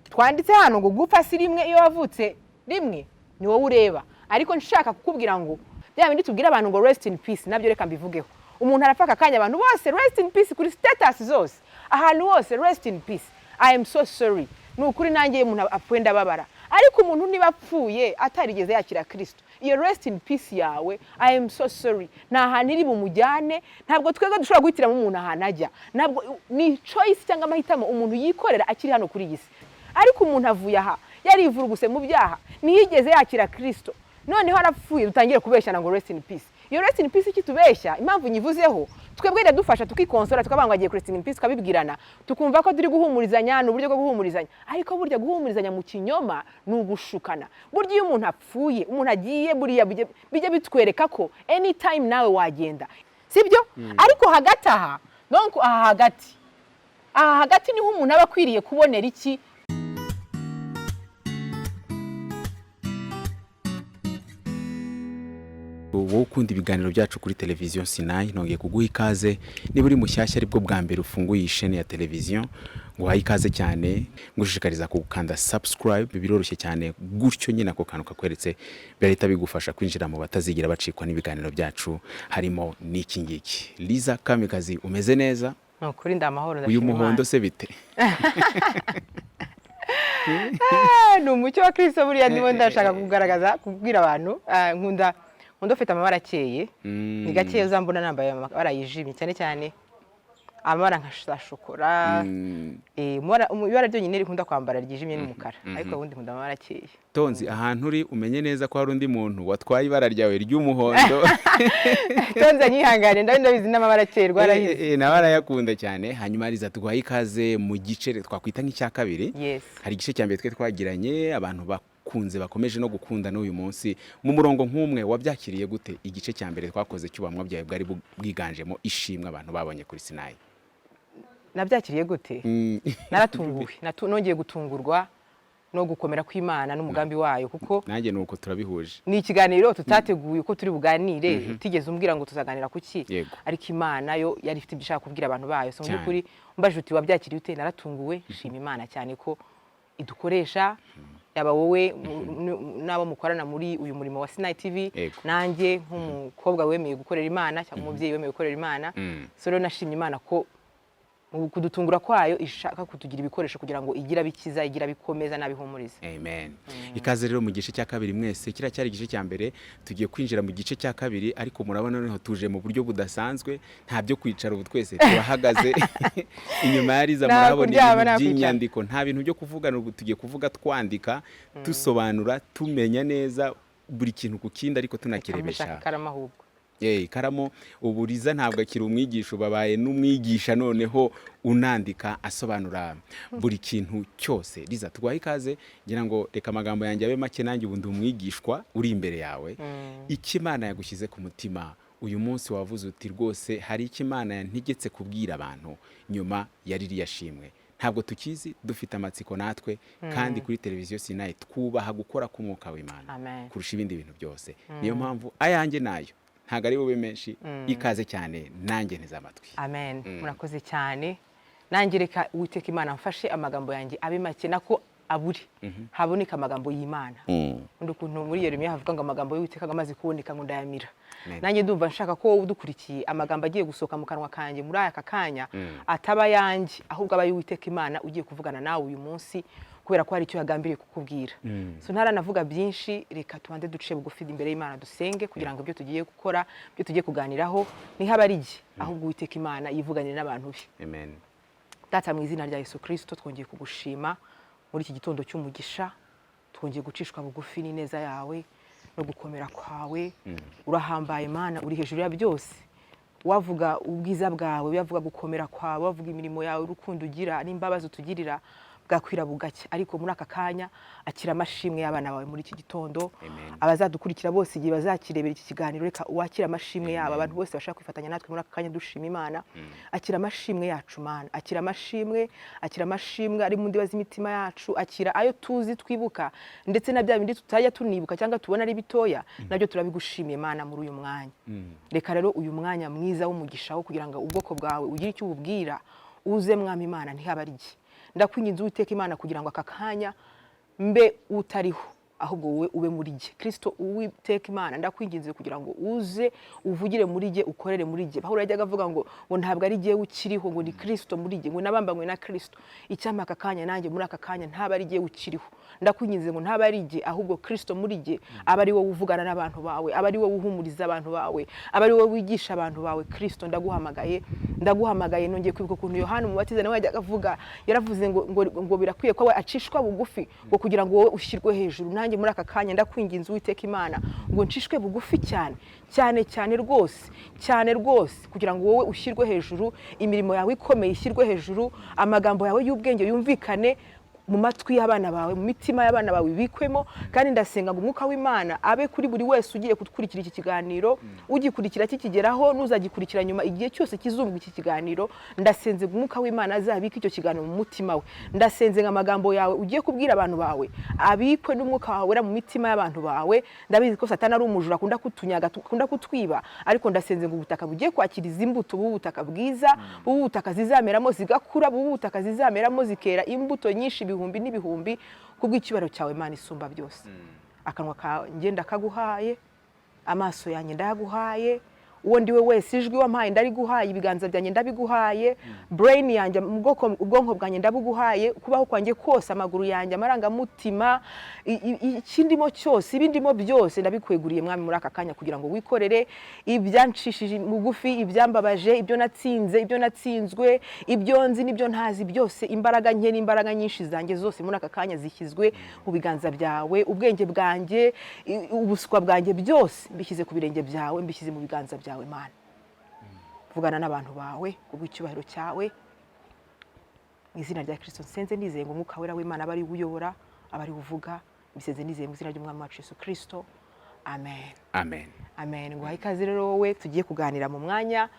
Twanditse hano ngo gupfa si rimwe, iyo wavutse rimwe ni wowe ureba. Ariko nshaka kukubwira ngo bya bindi tubwira abantu ngo "Rest in peace", nabyo reka mbivugeho. Umuntu arapfa aka kanya, abantu bose "Rest in peace", kuri status zose, ahantu hose "Rest in peace". I am so sorry, ni ukuri nanjye iyo umuntu apfuye ndababara. Ariko umuntu niba apfuye atarigeze yakira Kirisito, iyo "rest in peace" yawe, I am so sorry, nta hantu iri bumujyane. Ntabwo twebwe dushobora guhitiramo umuntu ahantu ajya, ntabwo ni choice cyangwa amahitamo umuntu yikorera akiri hano kuri iyi si. Ariko umuntu avuye aha yarivuruguse mu byaha, ntiyigeze yakira Kirisito, noneho arapfuye, dutangire kubeshyana ngo "Rest in peace". Iyo "rest in peace" ikitubeshya, impamvu nyivuzeho, twebwe iradufasha tukikonsora, tukavuga ngo agiye ku resting in peace, tukabibwirana, tukumva ko turi guhumurizanya, ni uburyo bwo guhumurizanya. Ariko burya guhumurizanya mu kinyoma ni ugushukana. Burya iyo umuntu apfuye, umuntu agiye, buriya bijya bitwereka ko anytime nawe wagenda, sibyo? Ariko hagati aha, donc aha hagati, aha hagati niho umuntu aba akwiriye kubonera iki? Wowe ukunda ibiganiro byacu kuri televiziyo Sinayi, nongeye kuguha ikaze. Niba uri mushyashya, aribwo bwa mbere ufunguye iyi shene ya televiziyo, nguhaye ikaze cyane, ngushishikariza gukanda subscribe. Biroroshye cyane gutyo nyine, ako kantu kakweretse birahita bigufasha kwinjira mu batazigira bacikwa n'ibiganiro byacu, harimo n'iki ngiki. Liza Kamikazi, umeze neza? Ni ukuri ndamahoro. Uyu Ndashima muhondo Imana. se bite? Ni umucyo wa Kristo. Buriya ndimo ndashaka kugaragaza, kubwira abantu, nkunda ufite amabara akeye. Ni gake uzambona nambaye amabara yijimye, cyane cyane amabara nka za shokora. Ibara ryonyine rikunda kwambara ryijimye n'umukara, ariko ubundi nkunda amabara akeye. Tonzi, ahantu uri umenye neza ko hari undi muntu watwaye ibara ryawe ry'umuhondo. Tonze nyihangane, ndabizi n'amabara akeye rwarahize. Nawe arayakunda cyane. Hanyuma Liza, tuguhaye ikaze mu gice twakwita nk'icya kabiri. Yes. Hari igice cya mbere twe twagiranye, abantu bakunze, bakomeje no gukunda n'uyu munsi. Mu murongo nk'umwe, wabyakiriye gute igice cya mbere twakoze cy'ubuhamwa byawe bwari bwiganjemo ishimwe abantu babonye kuri Sinayi? Nabyakiriye gute? Naratunguwe. Nongeye gutungurwa no gukomera kw'Imana n'umugambi wayo, kuko Nanjye ni uko, turabihuje. ni ikiganiro tutateguye uko turi buganire, utigeze umbwira ngo tuzaganira ku ki. Ariko Imana yo yari ifite ibyo ishaka kubwira abantu bayo. So mu by'ukuri, umbajije uti "Wabyakiriye ute?", naratunguwe, shima Imana cyane ko idukoresha, yaba wowe n'abo mukorana muri uyu murimo wa Sinayi TV, nanjye nk'umukobwa wemeye gukorera Imana cyangwa umubyeyi wemeye gukorera Imana. So rero nashimye Imana ko mu kudutungura kwayo ishaka kutugira ibikoresho kugira ngo igire abikiza, igire abikomeza n'abihumuriza. Amen. Ikaze rero mu gice cya kabiri mwese. Kiriya cyari igice cya mbere, tugiye kwinjira mu gice cya kabiri, ariko murabona noneho tuje mu buryo budasanzwe, nta byo kwicara, ubu twese turahagaze. Inyuma ya Liza Nta murahabona kuryama, ibintu nta kwicara. by'inyandiko, nta bintu byo kuvugana. Ubu tugiye kuvuga twandika, dusobanura, tumenya neza buri kintu ku kindi, ariko tunakirebesha Kamushaka ikaramu ahubwo. Ikaramu. Ubu Liza ntabwo akiri umwigisha, babaye n'umwigisha noneho unandika, asobanura buri kintu cyose. Liza, tuguhaye ikaze. Ngira ngo reka amagambo yanjye abe make, nanjye ubu ndi umwigishwa uri imbere yawe. Icyo Imana yagushyize ku mutima uyu munsi, wavuze uti "Rwose hari icyo Imana yantegetse kubwira abantu nyuma ya ririya shimwe", ntabwo tukizi, dufite amatsiko natwe. Kandi kuri televiziyo Sinayi twubaha gukora k'umwuka w'Imana Amen. kurusha ibindi bintu byose. Niyo mpamvu ayanjye nayo ntabwo ari bube menshi. Ikaze cyane, nanjye nteze amatwi. Amen, murakoze cyane. Nanjye reka Uwiteka Imana mfashe, amagambo yanjye abe make, nako abure haboneka amagambo y'Imana. Undi ukuntu muri Yeremiya havuga ngo amagambo y'Uwiteka amaze kuboneka ngo ndayamira. Amen. Nanjye ndumva nshaka ko wowe udukurikiye, amagambo agiye gusohoka mu kanwa kanjye muri aka kanya ataba ayanjye, ahubwo aba ay'Uwiteka Imana ugiye kuvugana nawe uyu munsi, kubera ko hari icyo yagambiriye kukubwira. So ntaranavuga byinshi, reka tubanze duce bugufi imbere y'Imana, dusenge kugira ngo ibyo tugiye gukora, ibyo tugiye kuganiraho, ntihabe ari jye, ahubwo Uwiteka Imana yivuganire n'abantu be. Amen. Data, mu izina rya Yesu Kirisito, twongeye kugushima muri iki gitondo cy'umugisha. Twongeye gucishwa bugufi n'ineza yawe no gukomera kwawe. Urahambaye Mana, uri hejuru ya byose. Wavuga ubwiza bwawe, wavuga gukomera kwawe, wavuga imirimo yawe, urukundo ugira n'imbabazi utugirira, bwakwira bugacya. Ariko muri aka kanya, akira amashimwe y'abana bawe muri iki gitondo. Amen. Abazadukurikira bose igihe bazakirebera iki kiganiro, reka wakire amashimwe yabo. Abantu bose bashaka kwifatanya natwe muri aka kanya dushima Imana, akira amashimwe yacu Mana, akira amashimwe, akira amashimwe ari mu ndiba z'imitima yacu, akira ayo tuzi twibuka, ndetse na bya bindi tutajya tunibuka cyangwa tubona ari bitoya, nabyo turabigushimiye Mana muri uyu mwanya. Reka rero uyu mwanya mwiza w'umugisha wo kugira ngo ubwoko bwawe ugire icyo ububwira uze, Mwami Imana, ntihabe ari jye. Ndakwinginze, Uwiteka Imana, kugira ngo aka kanya mbe utariho, ahubwo wowe ube muri jye. Kristo, Uwiteka Imana, ndakwinginze kugira ngo uze uvugire muri jye, ukorere muri jye. Pawulo yajyaga avuga ngo ntabwo ari jyewe ukiriho, ngo ni Kristo muri jye, ngo nabambanywe na Kristo. Icyampa aka kanya nanjye, muri aka kanya, ntaba ari jyewe ukiriho. Ndakwinginze ngo ntaba ari jye, ahubwo Kristo muri jye aba ari wowe uvugana n'abantu bawe, aba ari wowe uhumuriza abantu bawe, aba ari wowe wigisha abantu bawe. Kristo, ndaguhamagaye, ndaguhamagaye. Nongeye kwibuka ukuntu Yohana Umubatiza nawe yajyaga avuga, yaravuze ngo birakwiye ko we acishwa bugufi, ngo kugira ngo wowe ushyirwe hejuru. Nanjye muri aka kanya ndakwinginze, Uwiteka Imana, ngo ncishwe bugufi cyane cyane cyane rwose, cyane rwose, kugira ngo wowe ushyirwe hejuru, imirimo yawe ikomeye ishyirwe hejuru, amagambo yawe y'ubwenge yumvikane mu matwi y'abana bawe, mu mitima y'abana bawe ibikwemo. Kandi ndasenga ngo Umwuka w'Imana abe kuri buri wese ugiye gukurikira iki kiganiro, ugikurikira kikigeraho, n'uzagikurikira nyuma, igihe cyose kizumva iki kiganiro. Ndasenze ngo Umwuka w'Imana azabike icyo kiganiro mu mutima we. Ndasenze ngo amagambo yawe ugiye kubwira abantu bawe abikwe n'Umwuka wawe Wera mu mitima y'abantu bawe. Ndabizi ko Satani ari umujura, akunda kutunyaga, akunda kutwiba, ariko ndasenze ngo ubutaka bugiye kwakira izi mbuto bube ubutaka bwiza, bube ubutaka zizameramo zigakura, bube ubutaka zizameramo zikera imbuto nyinshi, ibihumbi n'ibihumbi, kubw'icyubahiro cyawe, Imana isumba byose. Akanwa kanjye ndakaguhaye, amaso yanjye ndayaguhaye, uwo ndi we wese, ijwi wampaye ndariguhaye, ibiganza byanjye ndabiguhaye, brain yanjye, ubwonko bwanjye ndabuguhaye, kubaho kwanjye kose, amaguru yanjye, amarangamutima, ikindimo cyose, ibindimo byose ndabikweguriye, Mwami, muri aka kanya, kugira ngo wikorere ibyanshishije bugufi, ibyambabaje, ibyo natsinze, ibyo natsinzwe, ibyo nzi n'ibyo ntazi byose. Imbaraga nke n'imbaraga nyinshi zanjye zose muri aka kanya zishyizwe mu biganza byawe. Ubwenge bwanjye, ubuswa bwanjye, byose mbishyize ku birenge byawe, mbishyize mu biganza byawe. Mana, vugana n'abantu bawe kubw'icyubahiro cyawe. Mu izina rya Kirisito nsenze nizeye ngo Umwuka Wera w'Imana aba ari we uyobora, aba ari we uvuga. Mbisenze nizeye mu izina ry'Umwami wacu Yesu Kirisito, amen. Amen. Amen. Nguhaye ikaze rero wowe tugiye kuganira mu mwanya.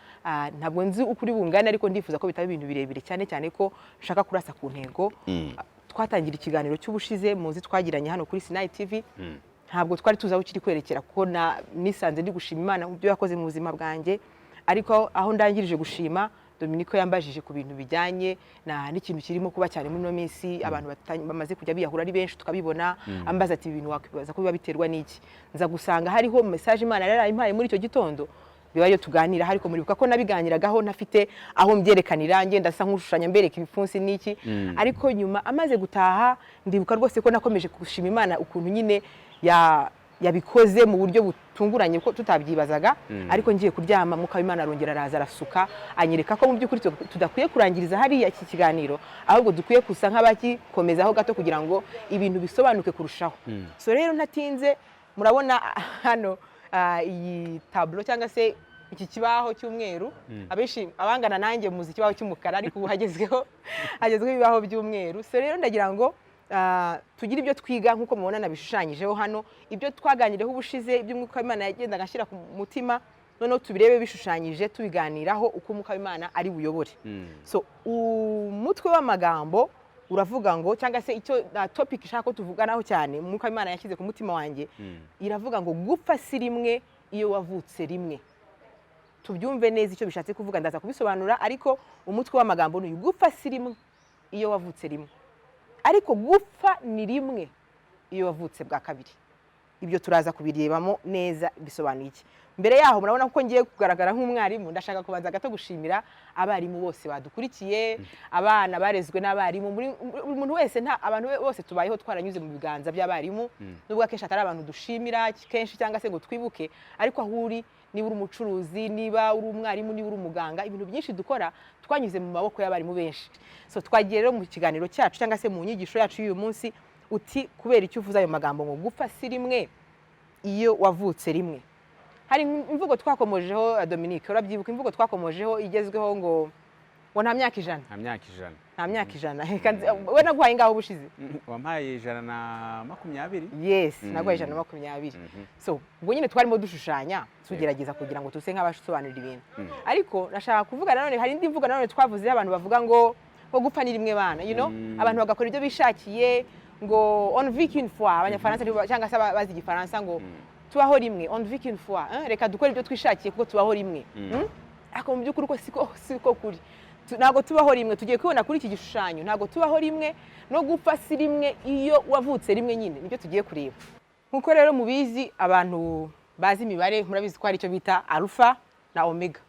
Ntabwo nzi uko uri bungane, ariko ndifuza ko bitaba ibintu birebire cyane cyane, ko nshaka kurasa ku ntego. Twatangira ikiganiro cy'ubushize muzi twagiranye hano kuri Sinayi TV, ntabwo twari tuzi aho kiri kwerekera, kuko nisanze ndi gushima Imana mu byo yakoze mu buzima bwanjye. Ariko aho ndangirije gushima, Dominiko yambajije ku bintu bijyanye na n'ikintu kirimo kuba cyane muri ino minsi, abantu bamaze kujya biyahura ari benshi, tukabibona. Ambaza ati: "Ibintu wakwibaza ko biba biterwa n'iki?" Nza gusanga hariho message Imana yari yarayimpaye muri icyo gitondo, biba yo tuganira. Ariko muribuka ko nabiganiragaho ntafite aho mbyerekanira, ngenda asa nk'ushushanya, mbereka ibipfunsi n'iki. Ariko nyuma amaze gutaha, ndibuka rwose ko nakomeje gushima Imana ukuntu nyine yabikoze mu buryo butunguranye, ko tutabyibazaga. Ariko ngiye kuryama, Mwuka w'Imana arongera araza, arasuka, anyereka ko mu by'ukuri tudakwiye kurangiriza hariya iki kiganiro, ahubwo dukwiye gusa nk'abagikomezaho gato kugira ngo ibintu bisobanuke kurushaho. So rero ntatinze, murabona hano iyi tableau cyangwa se iki kibaho cy'umweru. Abenshi abangana nanjye muzi ikibaho cy'umukara, ariko ubu hagezweho ibibaho by'umweru. So rero ndagira ngo tugire ibyo twiga nk'uko mubona nabishushanyijeho hano, ibyo twaganiriyeho ubushize, ibyo Umwuka w'Imana yagendaga ashyira ku mutima, noneho tubirebe bishushanyije, tubiganiraho uko Umwuka w'Imana ari buyobore. So umutwe w'amagambo uravuga ngo, cyangwa se icyo topic ishaka ko tuvuganaho cyane, Umwuka w'Imana yashyize ku mutima wanjye, iravuga ngo: "Gupfa si rimwe iyo wavutse rimwe." Tubyumve neza icyo bishatse kuvuga, ndaza kubisobanura. Ariko umutwe w'amagambo ni uyu: gupfa si rimwe iyo wavutse rimwe, ariko gupfa ni rimwe iyo wavutse bwa kabiri. Ibyo turaza kubirebamo neza bisobanuye iki. Mbere yaho, murabona ko ngiye kugaragara nk'umwarimu. Ndashaka kubanza gato gushimira abarimu bose badukurikiye, abana barezwe n'abarimu, buri muntu wese. Nta abantu bose tubayeho twaranyuze mu biganza by'abarimu, nubwo akenshi atari abantu dushimira kenshi cyangwa se ngo twibuke. Ariko aho uri, niba uri umucuruzi, niba uri umwarimu, niba uri umuganga, ibintu byinshi dukora twanyuze mu maboko y'abarimu benshi. So twagiye rero mu kiganiro cyacu cyangwa se mu nyigisho yacu y'uyu munsi. Uti: "Kubera icyo uvuze ayo magambo ngo gupfa si rimwe iyo wavutse rimwe?" Hari imvugo twakomojeho, Dominique, urabyibuka? Imvugo twakomojeho igezweho ngo nta myaka 100. Nta myaka 100. Nta myaka 100. We naguhaye ngaho ubushize? Wampaye 120. Yes, naguhaye 120. So ubwo nyine twarimo dushushanya, tugerageza kugira ngo tuse nk'abasobanurira ibintu. Ariko nashaka kuvuga nanone, hari indi mvugo nanone twavuze, abantu bavuga ngo gupfa ni rimwe bana, abantu bagakora ibyo bishakiye, ngo "on vit qu'une fois". Abanyafaransa cyangwa se abazi Igifaransa, ngo tubaho rimwe, "on vit qu'une fois, hein? Reka dukore ibyo twishakiye kuko tubaho rimwe." Ariko mu by'ukuri uko siko kuri. Ntabwo tubaho rimwe. Tugiye kubibona kuri iki gishushanyo. Ntabwo tubaho rimwe, no gupfa si rimwe iyo wavutse rimwe nyine. Nibyo tugiye kureba. Nk'uko rero mubizi, abantu bazi imibare murabizi ko hari icyo bita alpha na omega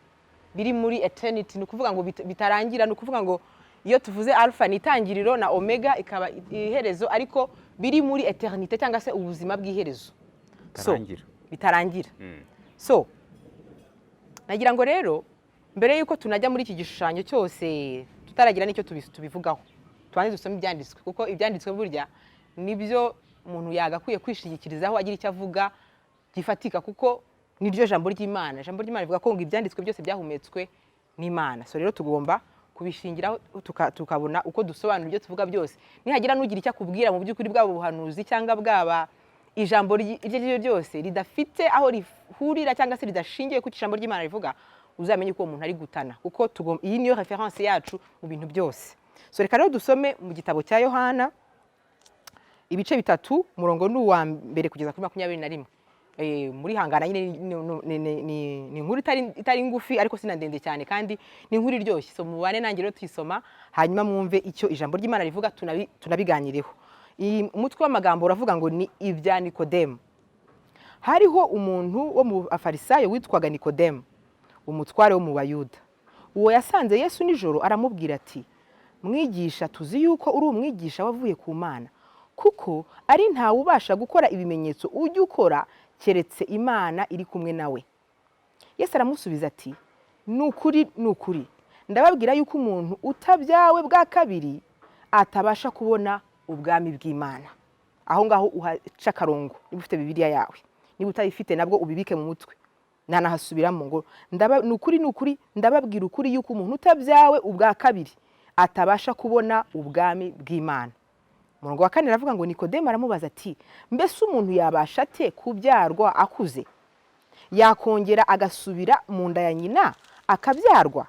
biri muri eternity. Ni ukuvuga ngo bitarangira. Ni ukuvuga ngo iyo tuvuze alpha ni itangiriro na omega ikaba iherezo, ariko biri muri eternity cyangwa se ubuzima bw'iherezo. So, Bitarangira. Bitarangira. So nagira ngo rero mbere y'uko tunajya muri iki gishushanyo cyose, tutaragira n'icyo tubivugaho, tubanze dusome ibyanditswe, kuko ibyanditswe burya nibyo umuntu yagakwiye kwishingikirizaho agira icyo avuga gifatika, kuko niryo jambo ry'Imana. Ijambo ry'Imana rivuga ko ngo ibyanditswe byose byahumetswe n'Imana. So rero tugomba kubishingiraho tukabona uko dusobanura ibyo tuvuga byose. Nihagira n'ugira icyo akubwira mu by'ukuri, bwaba ubuhanuzi cyangwa bwaba ijambo iryo ari ryo ryose ridafite aho rihurira cyangwa se ridashingiye ku ijambo ry'Imana rivuga, uzamenye ko uwo muntu ari gutana, kuko iyi niyo reference yacu mu bintu byose. So reka rero dusome mu gitabo cya Yohana ibice 3, umurongo ni uwa 1 kugeza kuri 21. Muri hangana nyine ni inkuru itari ngufi, ariko sina ndende cyane, kandi ni inkuru iryoshye. So mubane nanjye rero tuyisoma, hanyuma mwumve icyo ijambo ry'Imana rivuga, tunabiganireho. Umutwe w'amagambo uravuga ngo ni ibya Nikodemu. Hariho umuntu wo mu Bafarisayo witwaga Nikodemu, umutware wo mu Bayuda. Uwo yasanze Yesu nijoro, aramubwira ati: "Mwigisha, tuzi yuko uri umwigisha wavuye ku Mana, kuko ari ntawe ubasha gukora ibimenyetso ujya ukora keretse Imana iri kumwe nawe." Yesu aramusubiza ati: "Ni ukuri, ni ukuri, ndababwira yuko umuntu utabyawe bwa kabiri atabasha kubona ubwami bw'Imana." Aho ngaho uhaca akarongo niba ufite Bibiliya yawe. Niba utayifite nabwo ubibike mu mutwe, nanahasubiramo ngo ni ukuri, ni ukuri, ndababwira ukuri yuko umuntu utabyawe ubwa kabiri atabasha kubona ubwami bw'Imana. Umurongo wa 4 aravuga ngo: "Nikodemu aramubaza ati: 'Mbese umuntu yabasha ate kubyarwa akuze? Yakongera agasubira mu nda ya nyina akabyarwa?'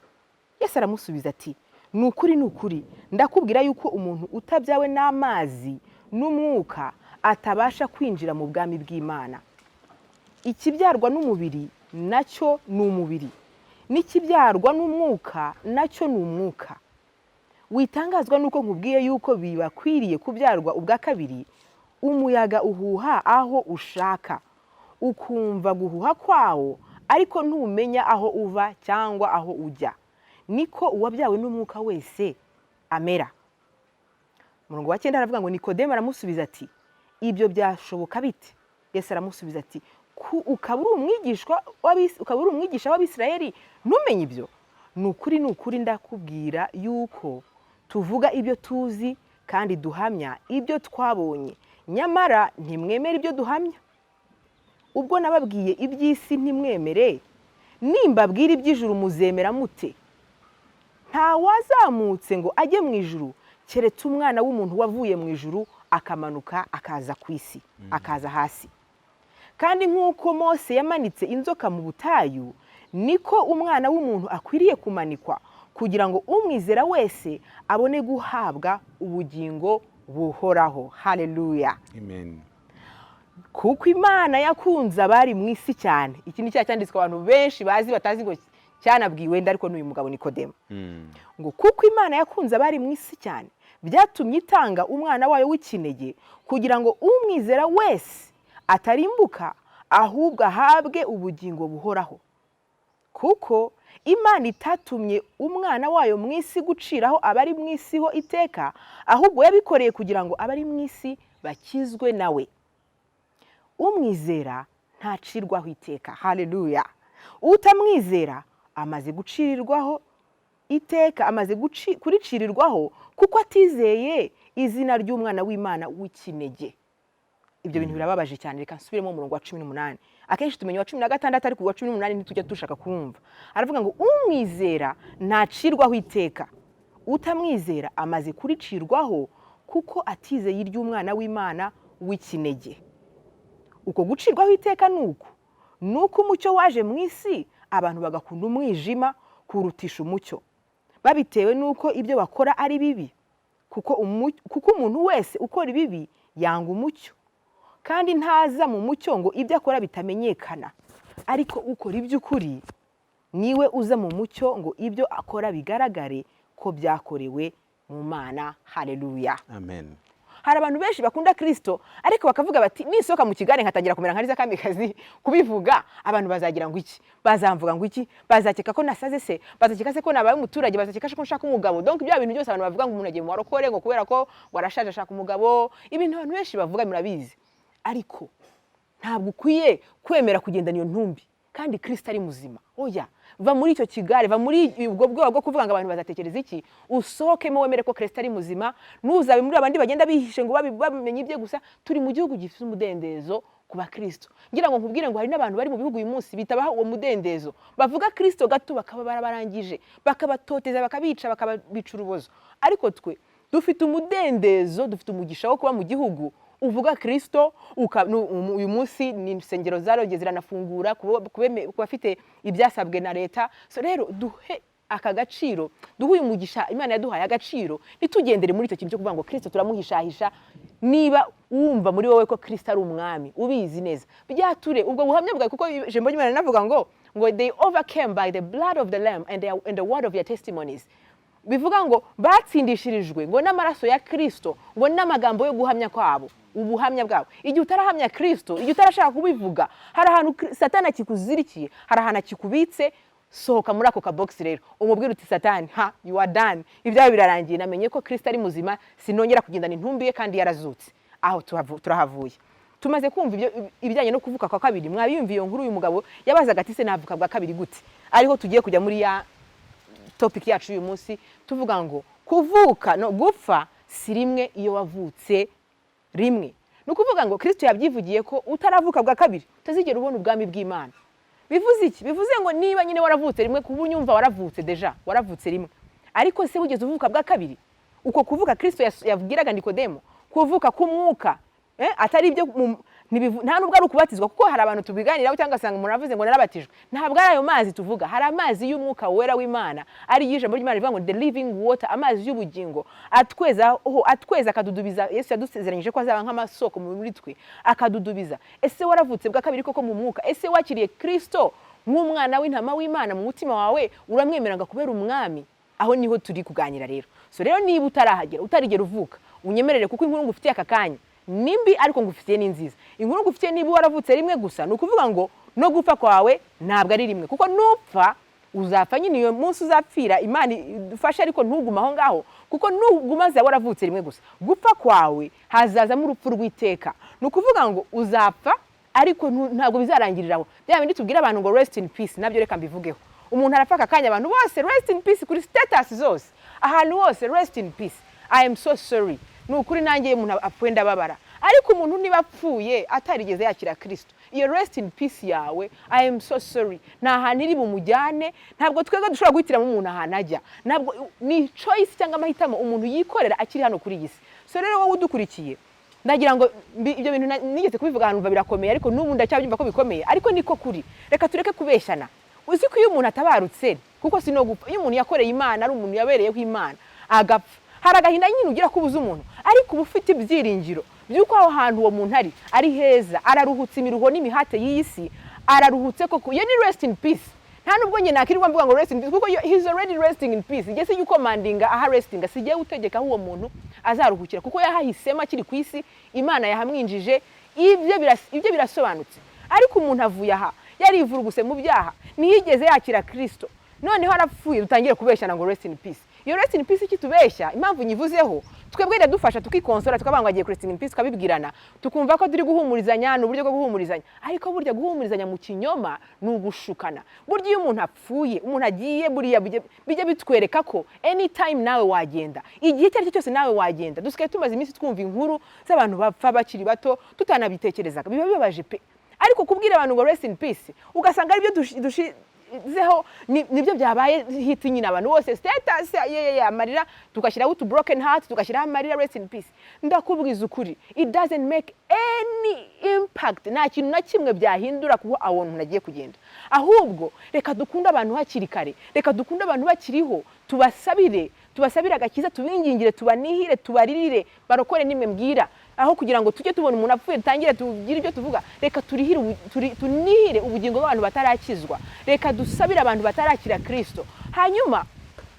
Yesu aramusubiza ati: 'Ni ukuri, ni ukuri, ndakubwira yuko umuntu utabyawe n'amazi n'umwuka atabasha kwinjira mu bwami bw'Imana. Ikibyarwa n'umubiri nacyo ni umubiri, n'ikibyarwa n'umwuka nacyo ni umwuka. Witangazwa n'uko nkubwiye yuko bibakwiriye kubyarwa ubwa kabiri. Umuyaga uhuha aho ushaka, ukumva guhuha kwawo, ariko ntumenya aho uva cyangwa aho ujya. Niko uwabyawe n'umwuka wese amera.'" Umurongo wa 9 aravuga ngo: "Nikodemu aramusubiza ati: 'Ibyo byashoboka bite?' Yesu aramusubiza ati: 'Ukaba uri umwigisha w'Abisirayeli ntumenye ibyo? Ni ukuri, ni ukuri, ndakubwira yuko tuvuga ibyo tuzi kandi duhamya ibyo twabonye, nyamara ntimwemera ibyo duhamya. Ubwo nababwiye iby'isi ntimwemere, nimbabwira iby'ijuru muzemera mute? Nta wazamutse ngo ajye mu ijuru keretse umwana w'umuntu wavuye mu ijuru akamanuka akaza ku isi, akaza hasi. Kandi nk'uko Mose yamanitse inzoka mu butayu, niko umwana w'umuntu akwiriye kumanikwa, kugira ngo umwizera wese abone guhabwa ubugingo buhoraho." Haleluya! Amen. "Kuko Imana yakunze abari mu isi cyane." Iki ni cya cyanditswe abantu benshi bazi, batazi ngo cyanabwiwe wenda, ariko n'uyu mugabo Nikodemu. Ngo: "Kuko Imana yakunze abari mu isi cyane, byatumye itanga umwana wayo w'ikinege, kugira ngo umwizera wese atarimbuka, ahubwo ahabwe ubugingo buhoraho. Kuko Imana itatumye umwana wayo mu isi guciraho abari mu isi ho iteka, ahubwo yabikoreye kugira ngo abari mu isi bakizwe nawe. Umwizera ntacirwaho iteka." Haleluya! "Utamwizera amaze gucirirwaho iteka, amaze kuricirirwaho, kuko atizeye izina ry'umwana w'Imana w'ikinege." Ibyo bintu birababaje cyane. Reka nsubiremo umurongo wa 18. Akenshi tumenya uwa 16, ariko uwa 18 ntitujya dushaka kumva. Aravuga ngo: "Umwizera ntacirwaho iteka, utamwizera amaze kuricirwaho, kuko atizeye iry'umwana w'Imana w'ikinege. Uko gucirwaho iteka ni uku: ni uko umucyo waje mu isi, abantu bagakunda umwijima kurutisha umucyo, babitewe n'uko ibyo bakora ari bibi. Kuko umuntu wese ukora ibibi yanga umucyo, kandi ntaza mu mucyo ngo ibyo akora bitamenyekana. Ariko ukora iby'ukuri niwe uza mu mucyo, ngo ibyo akora bigaragare." ko byakorewe mu Mana. Haleluya. Amen. Hari abantu benshi bakunda Kirisito, ariko bakavuga bati: "Nisohoka mu kigare nkatangira kumera nka Liza Kamikazi kubivuga, abantu bazagira ngo iki? Bazamvuga ngo iki? Bazakeka ko nasaze se? Bazakeka se ko nabaye umuturage? Bazakeka ko nshaka umugabo?" Donc bya bintu byose abantu bavuga ngo umuntu agiye mu barokore ngo kubera ko ngo arashaje, ashaka umugabo, ibintu abantu benshi bavuga murabizi. Ariko ntabwo ukwiye kwemera kugendana iyo ntumbi kandi Kirisito ari muzima. Oya, va muri icyo kigare, va muri ubwo bwoba bwo kuvuga ngo abantu bazatekereza iki. Usohokemo, wemere ko Kirisito ari muzima. Ntuzabe muri abandi bagenda bihishe ngo babimenye ibye gusa. Turi mu gihugu gifite umudendezo ku bakristo. Ngira ngo nkubwire ngo hari n'abantu bari mu bihugu uyu munsi bitabaha uwo mudendezo, bavuga Kirisito gato bakaba barabarangije, bakabatoteza, bakabica, bakabica urubozo. Ariko twe dufite umudendezo, dufite umugisha wo kuba mu gihugu uvuga Kirisito. Uyu munsi ni insengero zarongeye ziranafungura ku bafite ibyasabwe na leta. So rero duhe aka gaciro, duhe uyu mugisha Imana yaduhaye agaciro, ntitugendere muri icyo kintu cyo kuvuga ngo Kirisito turamuhishahisha. Niba wumva muri wowe ko Kirisito ari umwami, ubizi neza, byature ubwo buhamya bwawe, kuko ijambo ry'Imana rinavuga ngo "They overcame by the blood of the lamb and the word of their testimonies." Bivuga ngo batsindishirijwe ngo n'amaraso ya Kirisito, ngo n'amagambo yo guhamya kwabo, ubuhamya bwabo. Igihe utarahamya Kirisito, igihe utarashaka kubivuga, hari ahantu Satani akikuzirikiye, hari ahantu akikubitse. Sohoka muri ako kabogisi rero, umubwire uti: "Satani, ha, you are done, ibyawe birarangiye. Namenye ko Kirisito ari muzima, sinongera kugendana intumbi ye kandi yarazutse." Aho turahavuye. Tumaze kumva ibyo ibijyanye no kuvuka kwa kabiri. Mwabiyumviye iyo nkuru uyu mugabo yabazaga ati: "Se navuka bwa kabiri gute?" Ariho tugiye kujya muri ya topic yacu uyu munsi, tuvuga ngo kuvuka no gupfa si rimwe iyo wavutse rimwe. Ni ukuvuga ngo Kirisito yabyivugiye ko utaravuka bwa kabiri utazigera ubona ubwami bw'Imana. Bivuze iki? Bivuze ngo niba nyine waravutse rimwe, kuba unyumva waravutse déjà, waravutse rimwe, ariko se wigeze uvuka bwa kabiri? Uko kuvuka Kirisito yabwiraga Nikodemo, kuvuka k'umwuka, atari ibyo nta nubwo ari ukubatizwa, kuko hari abantu tubiganiraho cyangwa ugasanga umuntu aravuze ngo narabatijwe. Ntabwo ari ayo mazi tuvuga. Hari amazi y'umwuka wera w'Imana, ari ijambo ry'Imana rivuga ngo "the living water", amazi y'ubugingo atweza, atweza akadudubiza. Yesu yadusezeranyije ko azaba nk'amasoko muri twe akadudubiza. Ese waravutse bwa kabiri koko mu mwuka? Ese wakiriye Kristo nk'umwana w'intama w'Imana mu mutima wawe? Uramwemera ngo akubere umwami? Aho niho turi kuganira rero. So rero niba utarahagera, utarigera uvuka, unyemerere, kuko inkuru ngufitiye aka kanya ni mbi, ariko ngufitiye ni nziza. Inkuru ngufitiye, niba waravutse rimwe gusa, ni ukuvuga ngo no gupfa kwawe ntabwo ari rimwe, kuko nupfa uzapfa nyine iyo munsi uzapfira, Imana idufashe, ariko ntugume aho ngaho, kuko nuguma za waravutse rimwe gusa, gupfa kwawe hazazamo urupfu rw'iteka. Ni ukuvuga ngo uzapfa, ariko ntabwo bizarangirira aho. Bya bindi tubwira abantu ngo "rest in peace", nabyo reka mbivugeho. Umuntu arapfa, aka kanya abantu bose "rest in peace", kuri status zose, ahantu hose "rest in peace". I am so sorry, ni ukuri nanjye iyo umuntu apfuye ndababara. Ariko umuntu niba apfuye atarigeze yakira Kirisito, iyo rest in peace yawe, I am so sorry, nta hantu iri bumujyane. Ntabwo twebwe dushobora guhitiramo umuntu ahantu ajya. Ntabwo ni choice cyangwa amahitamo umuntu yikorera akiri hano kuri iyi si. So rero wowe udukurikiye, ndagira ngo ibyo bintu nigeze kubivuga ahantu numva birakomeye, ariko n'ubu ndacyabyumva ko bikomeye, ariko niko kuri. Reka tureke kubeshyana. Uzi ko iyo umuntu atabarutse, kuko si no gupfa, iyo umuntu yakoreye Imana, ari umuntu yabereyeho Imana, agapfa, hari agahinda nyine ugira ko ubuze umuntu, ariko uba ufite ibyiringiro by'uko aho hantu uwo muntu ari heza, araruhutse imiruho n'imihate y'iyi si, araruhutse koko. Iyo ni rest in peace. Nta nubwo njye nakirirwa mvuga ngo "rest in peace", kuko he's already resting in peace. Njye sijya ukomandinga aha restinga, sijya utegeka aho uwo muntu azaruhukira, kuko yahahisemo akiri ku isi, Imana yahamwinjije. Ibyo birasobanutse. Ariko umuntu avuye aha yarivuruguse mu byaha, ntiyigeze yakira Kirisito, noneho arapfuye, dutangire kubeshyana ngo "rest in peace". Iyo rest in peace ikitubeshya, impamvu nyivuzeho, twebwe iradufasha tukikonsora, tukavuga ngo agiye resting in peace, tukabibwirana, tukumva ko turi guhumurizanya, ni uburyo bwo guhumurizanya. Ariko burya guhumurizanya mu kinyoma ni ugushukana. Burya iyo umuntu apfuye, umuntu agiye, buriya bijya bitwereka ko anytime nawe wagenda, igihe icyo ari cyo cyose nawe wagenda. Dusigaye tumaze iminsi twumva inkuru z'abantu bapfa bakiri bato tutanabitekerezaga, biba bibabaje pe. Ariko kubwira abantu ngo "rest in peace", ugasanga aribyo dushizeho, nibyo byabaye hit nyine, abantu bose status ye amarira, tugashyiraho utu broken heart, tugashyiraho amarira, "rest in peace". Ndakubwiza ukuri, it doesn't make any impact, nta kintu na kimwe byahindura kuko aho umuntu agiye kugenda. Ahubwo reka dukunde abantu hakiri kare, reka dukunde abantu bakiriho, tubasabire, tubasabire agakiza, tubingingire, tubanihire, tubaririre, barokore nimwe mbwira. Aho kugira ngo tujye tubona umuntu apfuye dutangire tugire ibyo tuvuga, reka turihire tunihire ubugingo bw'abantu batarakizwa, reka dusabire abantu batarakira Kirisito. Hanyuma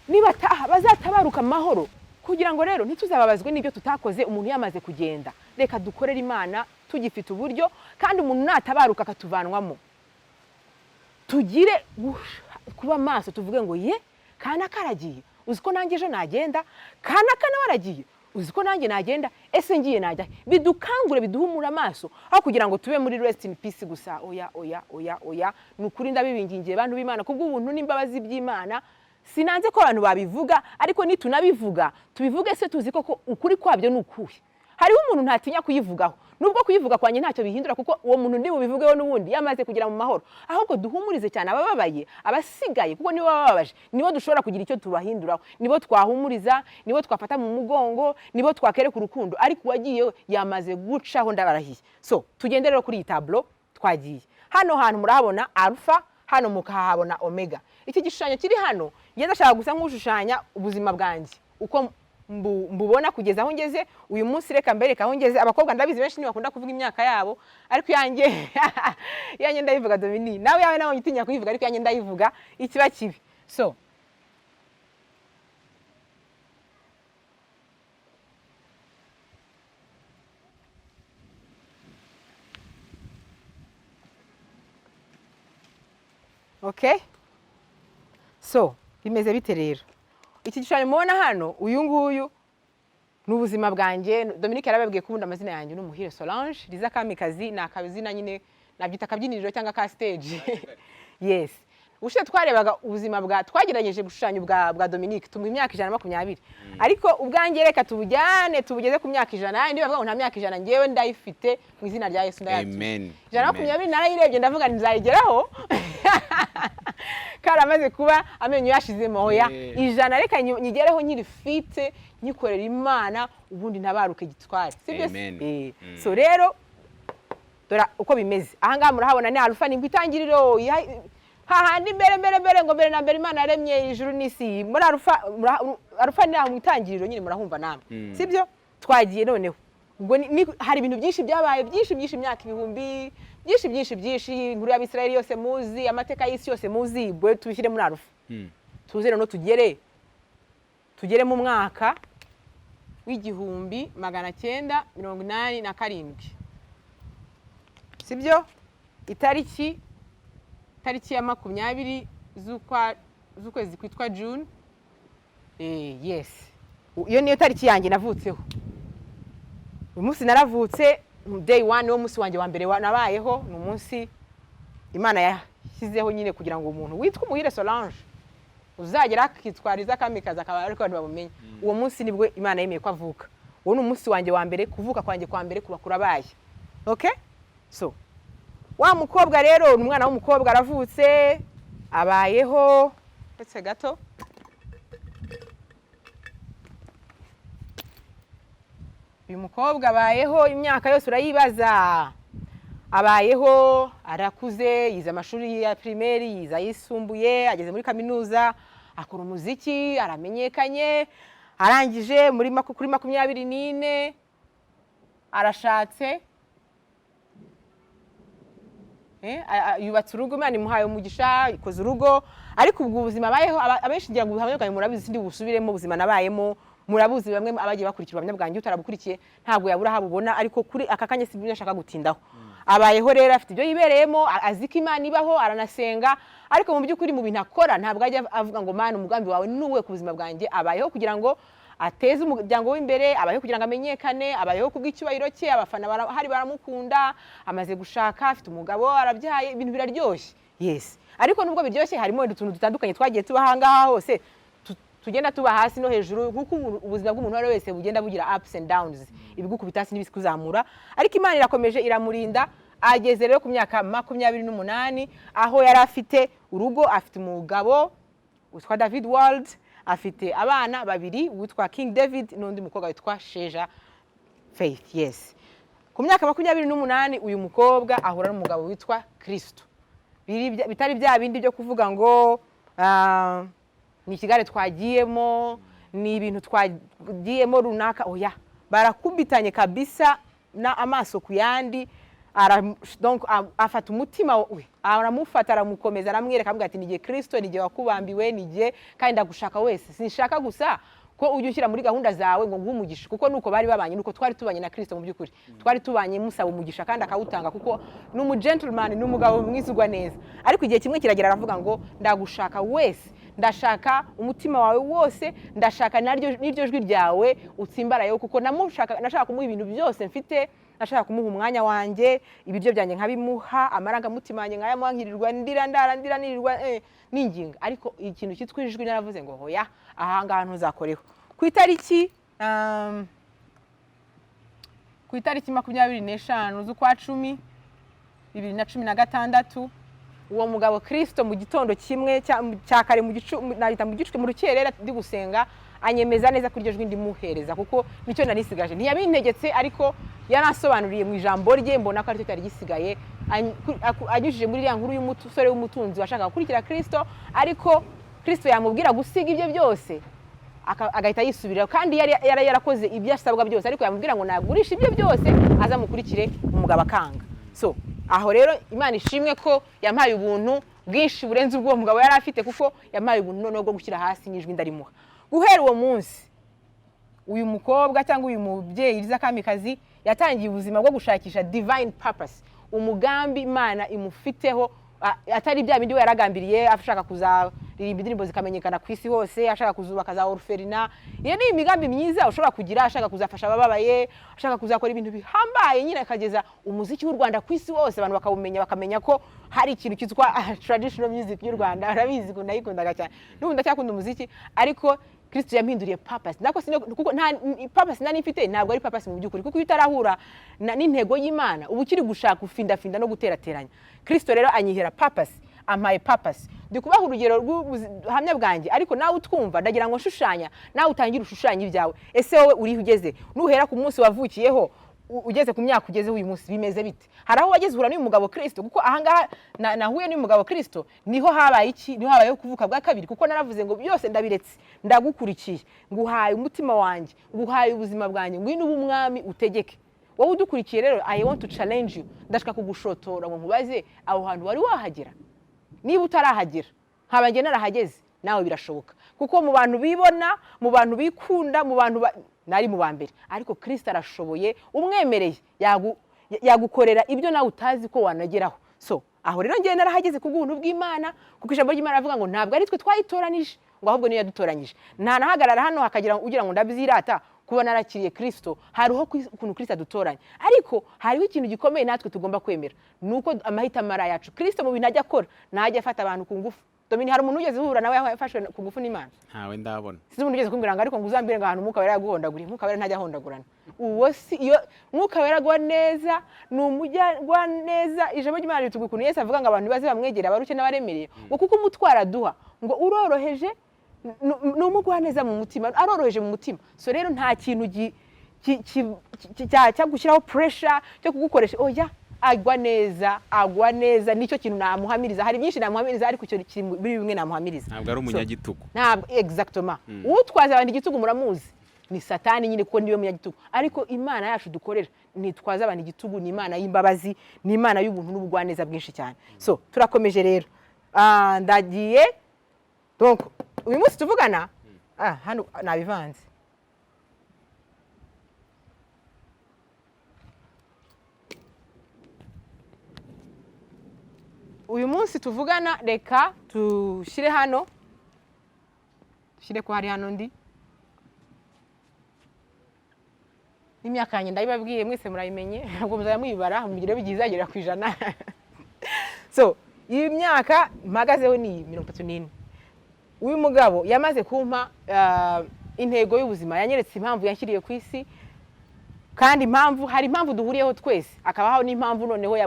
Nibataha bazatabaruka amahoro, kugira ngo rero ntituzababazwe n'ibyo tutakoze umuntu yamaze kugenda. Reka dukorere Imana tugifite uburyo, kandi umuntu natabaruka akatuvanwamo tugire kuba maso, tuvuge ngo ye kanaka aragiye, uzi ko nanjye ejo nagenda, kanaka nawe aragiye, uzi ko nanjye nagenda, ese ngiye najya he? Bidukangure, biduhumure amaso, aho kugira ngo tube muri rest in peace gusa. Oya, oya, oya, oya, ni ukuri ndabibingingiye bantu b'Imana, kubw'ubuntu n'imbabazi by'Imana. Sinanze ko abantu babivuga, ariko nitunabivuga tubivuge se tuzi koko ukuri kwabyo ni ukuhe. Hariho umuntu ntatinya kuyivugaho, nubwo kuyivuga kwanjye ntacyo bihindura, kuko uwo muntu ndi bubivugeho n'ubundi yamaze kugera mu mahoro. Ahubwo duhumurize cyane abababaye, abasigaye, kuko nibo bababaje, nibo dushobora kugira icyo tubahinduraho, nibo twahumuriza, nibo twafata mu mugongo, nibo twakereka urukundo. Ariko uwagiye we yamaze gucaho, ndabarahiye. So tugende rero kuri iyi tableau. Twagiye hano hantu murahabona alpha, hano mukahabona omega. Iki gishushanyo kiri hano, ngeze ndashaka gusa nk'ushushanya ubuzima bwanjye uko mbubona kugeza aho ngeze uyu munsi. Reka mbereke aho ngeze. Abakobwa ndabizi benshi ntibakunda kuvuga imyaka yabo, ariko iyanjye ndayivuga. Domini, nawe yawe nawe utinya kuyivuga, ariko iyanjye ndayivuga, ikiba kibi. So okay, so bimeze bite rero? Iki gishushanyo mubona hano, uyu nguyu ni ubuzima bwanjye. Dominique yarababwiye ko ubundi amazina yanjye ni Umuhire Solange Liza Kamikazi. Ni akazina nyine nabyita akabyiniriro cyangwa ka stage. Yes, ubushize twarebaga ubuzima bwa, twagerageje gushushanya ubwa Dominique, tumuha imyaka 120, ariko ubwanjye reka tubujyane tubugeze ku myaka 100. Niba bavuga ngo nta myaka 100, ngewe ndayifite mu izina rya Yesu, ndayatuye. Amen. 120 narayirebye, ndavuga nti nzayigeraho karamaze kuba amenyo yashizemo. Oya, 100 reka nyigereho nkiri fite, nyikorera Imana, ubundi ntabaruke gitware, sibyo se? Amen. So rero dore uko bimeze ahangaha murahabona ni alpha, ni itangiriro, hahandi mbere mbere mbere, ngo mbere na mbere Imana yaremye ijuru n'isi. Muri alpha, alpha ni aho mu itangiriro nyine, murahumva namwe, sibyo? Twagiye noneho ubwo hari ibintu byinshi byabaye, byinshi byinshi, imyaka ibihumbi byinshi byinshi byinshi, inkuru y'Abisirayeli yose muzi, amateka y'isi yose muzi. Ubwo tubishyire muri alpha, tuze noneho tugere mu mwaka w'1987, sibyo? Itariki ya 20 z'ukwezi kwitwa June. Yes, iyo niyo tariki yanjye navutseho. Uyu munsi naravutse, day one, niwo munsi wanjye wa mbere nabayeho. Ni umunsi Imana yashyizeho nyine kugira ngo umuntu witwa Umuhire Solange uzagera akitwariza Kamikazi akaba ariko abantu bamumenye. Uwo munsi nibwo Imana yemeye ko avuka. Uwo ni umunsi wanjye wa mbere, kuvuka kwanjye kwa mbere kuba kurabaye. Okay, so wa mukobwa rero ni umwana w'umukobwa, aravutse, abayeho. Ndetse gato, uyu mukobwa abayeho imyaka yose urayibaza, abayeho, arakuze, yize amashuri ya primaire, yize ayisumbuye, ageze muri kaminuza, akora umuziki, aramenyekanye, arangije muri kuri 24 arashatse, yubatse urugo, Imana imuhaye umugisha, ikoze urugo. Ariko ubwo ubuzima abayeho, abenshi ngira ngo ubuhamya bwanjye murabizi, sindi busubiremo. Ubuzima nabayemo murabuzi, bamwe abagiye bakurikira ubuhamya bwanjye, utarabukurikiye ntabwo yabura aho abubona, ariko kuri aka kanya si byo nshaka gutindaho. Abayeho rero afite ibyo yibereyemo, azi ko Imana ibaho, aranasenga, ariko mu by'ukuri mu bintu akora ntabwo ajya avuga ngo Mana, umugambi wawe ni uwuhe ku buzima bwanjye? Abayeho kugira ngo ateze umuryango w'imbere, abayeho kugira ngo amenyekane, abayeho kubw'icyubahiro cye, abafana barahari baramukunda, amaze gushaka, afite umugabo, arabyaye, ibintu biraryoshye. Yes, ariko nubwo biryoshye harimo wenda utuntu dutandukanye twagiye tuba aha ngaha hose, tugenda tuba hasi no hejuru, nk'uko ubuzima bw'umuntu uwo ari we wese bugenda bugira ups and downs, ibigukubita hasi n'ibikuzamura. Ariko Imana irakomeje iramurinda, ageze rero ku myaka 28, aho yari afite urugo, afite umugabo witwa David World, afite abana babiri, witwa King David n'undi mukobwa witwa Sheja Faith. Yes, ku myaka 28 uyu mukobwa ahura n'umugabo witwa Kristo. Bitari bya bindi byo kuvuga ngo ni ikigare twagiyemo, ni ibintu twagiyemo runaka. Oya, barakubitanye kabisa na amaso ku yandi. Donc afata umutima we, aramufata, aramukomeza, aramwereka, aramubwira ati: "Ni Kristo, ni wakubambiwe, ni kandi ndagushaka wese. Sinshaka gusa ko ujya ushyira muri gahunda zawe ngo nguhe umugisha." Kuko nuko bari babanye, nuko twari tubanye na Kristo. Mu by'ukuri twari tubanye musaba umugisha kandi akawutanga, kuko ni umu gentleman, ni umugabo mwiza ugwa neza. Ariko igihe kimwe kiragera aravuga ngo: "Ndagushaka wese, ndashaka umutima wawe wose, ndashaka naryo n'iryo jwi ryawe utsimbarayeho." Kuko namushaka, nashaka kumuha ibintu byose mfite, nashaka kumuha umwanya wanjye, ibiryo byanjye nkabimuha, amarangamutima yanjye nkayamuha, nkirirwa ndira, ndara ndira, nirirwa ninginga. Ariko ikintu cyitwa ijwi naravuze ngo: "Hoya, aha ngaha ntuzakoreho." Ku itariki 25 z'ukwa 10 2016, uwo mugabo Kristo mu gitondo kimwe cya kare, mu gicu nahita mu gicu, mu rukerera, ndi gusenga, anyemeza neza ko iryo jwi ndimuhereza, kuko nicyo nari nsigaje. Ntiyabintegetse, ariko yaransobanuriye mu ijambo rye, mbona ko aricyo cyari gisigaye. Anyujije muri iriya nkuru y'umusore w'umutunzi washakaga gukurikira Kristo, ariko Kristo yamubwira gusiga ibye byose agahita yisubirira, kandi yari yarakoze ibyo asabwa byose, ariko yamubwira ngo nagurishe ibye byose azamukurikire, umugabo akanga. So aho rero Imana ishimwe ko yampaye ubuntu bwinshi burenze ubwo uwo mugabo yari afite, kuko yampaye ubuntu noneho bwo gushyira hasi n'ijwi ndarimuha. Guhera uwo munsi, uyu mukobwa cyangwa uyu mubyeyi Liza Kamikazi yatangiye ubuzima bwo gushakisha divine purpose, umugambi Imana imufiteho, atari bya bindi we yaragambiriye, ashaka kuzaririmba indirimbo zikamenyekana ku isi hose, ashaka kuzubaka za orphelinat. Iyo ni imigambi myiza ushobora kugira, ashaka kuzafasha abababaye, ashaka kuzakora ibintu bihambaye nyine, akageza umuziki w'u Rwanda ku isi hose, abantu bakawumenya, bakamenya ko hari ikintu cyitwa traditional music y'u Rwanda. Urabizi ukuntu nayikundaga cyane, n'ubu ndacyakunda umuziki. Ariko Kristo yampinduriye purpose. Nako kuko nta purpose nari mfite, ntabwo ari purpose mu by'ukuri, kuko iyo utarahura n'intego y'Imana uba ukiri gushaka ufindafinda no guterateranya. Kristo rero anyihera purpose, ampaye purpose. Ndi kubaha urugero rw'ubuhamya bwanjye, ariko nawe utwumva, ndagira ngo nshushanya, nawe utangire ushushanye ibyawe. Ese wowe uriho ugeze, nuhera ku munsi wavukiyeho ugeze ku myaka ugezeho uyu munsi, bimeze bite? Hari aho wageze uhura n'uyu mugabo Kristo? Kuko ahangaha nahuye n'uyu mugabo Kristo, niho habaye iki? Niho habayeho kuvuka bwa kabiri, kuko naravuze ngo: "Byose ndabiretse, ndagukurikiye, nguhaye umutima wanjye, nguhaye ubuzima bwanjye, ngwino ube umwami utegeke." Wowe udukurikiye rero, I want to challenge you, ndashaka kugushotora ngo nkubaze: aho hantu wari wahagera? Niba utarahagera, nkaba njye narahageze, nawe birashoboka, kuko mu bantu bibona, mu bantu bikunda, mu bantu nari mu ba mbere. Ariko Kristo arashoboye, umwemereye yagukorera ibyo nawe utazi ko wanageraho. So aho rero ngewe narahageze ku bw'ubuntu bw'Imana, kuko ijambo ry'Imana rivuga ngo ntabwo ari twe twayitoranije, ngo ahubwo niyo yadutoranyije. Ntanahagarara hano hakagira ugira ngo ndabyirata kuba narakiriye Kristo. Hariho ukuntu Kristo adutoranya, ariko hariho ikintu gikomeye natwe tugomba kwemera, ni uko amahitamo ari ayacu. Kristo mu bintu ajya akora, ntajya afata abantu ku ngufu. Domini, hari umuntu ugeze uhura nawe yafashwe ku ngufu n'Imana? Ntawe ndabona. Sinzi umuntu ugeze kumbwira ngo: "Ariko ngo uzambwire ngo ahantu Umwuka Wera yaguhondaguriye." Umwuka Wera ntajya ahondagurana. Uwo si iyo Mwuka Wera agwa neza, ni umujyagwa neza. Ijambo ry'Imana ritubwira ukuntu Yesu avuga ngo abantu baze bamwegere, abarushye n'abaremereye, ngo kuko umutwaro aduha ngo uroroheje, ni umugwaneza mu mutima, aroroheje mu mutima. So rero nta kintu cyo gushyiraho pressure, cyo kugukoresha, oya. Agwa neza, agwa neza, nicyo kintu namuhamiriza. Hari byinshi namuhamiriza, ariko icyo kiri muri bimwe namuhamiriza. Ntabwo ari umunyagitugu. Ntabwo, exactement. Utwaza abantu igitugu muramuzi, ni Satani nyine, kuko niwe munyagitugu. Ariko Imana yacu dukorera ntitwaza abantu igitugu, ni Imana y'imbabazi, ni Imana y'ubuntu n'ubugwaneza bwinshi cyane. So turakomeje rero. Ndagiye. Donc uyu munsi tuvugana, hano nabivanze. Uyu munsi tuvugana, reka tushyire hano, dushyire ko hari hano ndi n'imyaka yanjye ndabibabwiye mwese, murayimenye, ntabwo muzajya muyibara, mugire bigiye izagera ku 100. So iyi myaka mpagazeho ni 34. Uyu mugabo yamaze kumpa intego y'ubuzima, yanyeretse impamvu yanshyiriye ku isi, kandi impamvu, hari impamvu duhuriyeho twese, akabaho n'impamvu noneho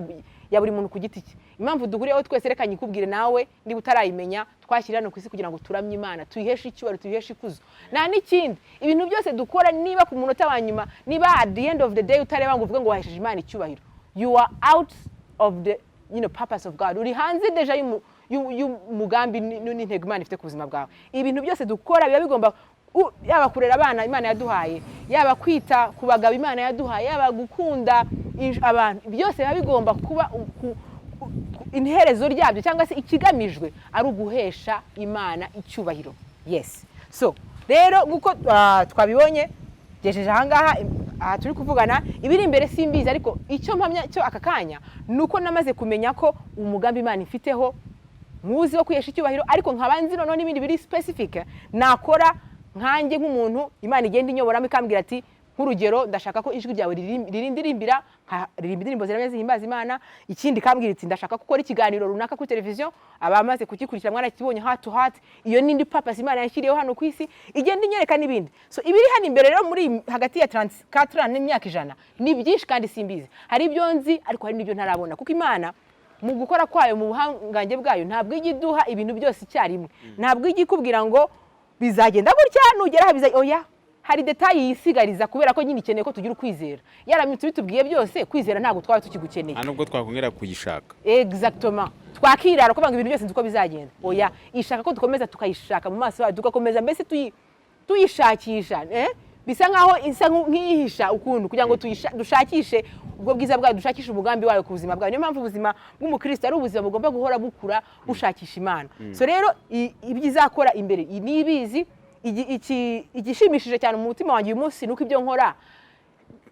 ya buri muntu ku giti cye. Impamvu duhuriyeho twese reka nyikubwire nawe niba utarayimenya: twashyira hano ku isi kugira ngo turamye Imana, tuyiheshe icyubahiro, tuyiheshe ikuzo, nta n'ikindi. Ibintu byose dukora, niba ku munota wa nyuma, niba at the end of the day utareba ngo uvuge ngo wahesheje Imana icyubahiro, you are out of the purpose of God. Uri hanze déjà y'umugambi n'intego Imana ifite ku buzima bwawe. Ibintu byose dukora biba bigomba Yaba kurera abana Imana yaduhaye, yaba kwita ku bagabo Imana yaduhaye, yaba gukunda abantu, byose biba bigomba kuba iherezo ryabyo cyangwa se ikigamijwe ari uguhesha Imana icyubahiro. Yes, so rero nk'uko twabibonye, gejeje ahangaha, aha turi kuvugana, ibiri imbere simbizi, ariko icyo mpamya cyo aka kanya ni uko namaze kumenya ko umugambi Imana ifiteho nkuzi wo kwihesha icyubahiro, ariko nkaba nzi noneho n'ibindi biri specific nakora nkanjye nk'umuntu Imana igenda inyoboramo, ikambwira ati nk'urugero, ndashaka ko ijwi ryawe ririndirimbira, nkaririmba indirimbo ziramya zihimbaza Imana. Ikindi ikambwira iti ndashaka gukora ikiganiro runaka kuri televiziyo, abamaze kugikurikira mwarakibonye, Heart to Heart. Iyo n'indi purpose Imana yashyiriyeho hano ku isi, igenda inyereka n'ibindi. So ibiri hano imbere rero muri hagati ya 34 n'imyaka 100 ni byinshi kandi simbizi. Hari ibyo nzi, ariko hari n'ibyo ntarabona, kuko Imana mu gukora kwayo, mu buhangange bwayo, ntabwo ijya iduha ibintu byose icyarimwe. Ntabwo ijya ikubwira ngo bizagenda gutya, nugera aha oya, hari détails yisigariza, kubera ko nyine ikeneye ko tugira ukwizera. Yaramutse bitubwiye byose, kwizera ntabwo twaba tukigukeneye. Nta nubwo twakongera kuyishaka. Exactement, twakirara kuvuga ngo ibintu byose nzi uko bizagenda. Oya, ishaka ko dukomeza tukayishaka mu maso yayo, tugakomeza mbese tuyishakisha, eh? Bisa nkaho isa nk'iyihisha ukuntu kugira ngo dushakishe ubwo bwiza bwayo, dushakishe umugambi wayo ku buzima bwayo. Niyo mpamvu ubuzima bw'umukristo ari ubuzima bugomba guhora bukura, bushakisha Imana. So rero ibyo izakora imbere nibizi. Igishimishije cyane mu mutima wanjye uyu munsi ni uko ibyo nkora,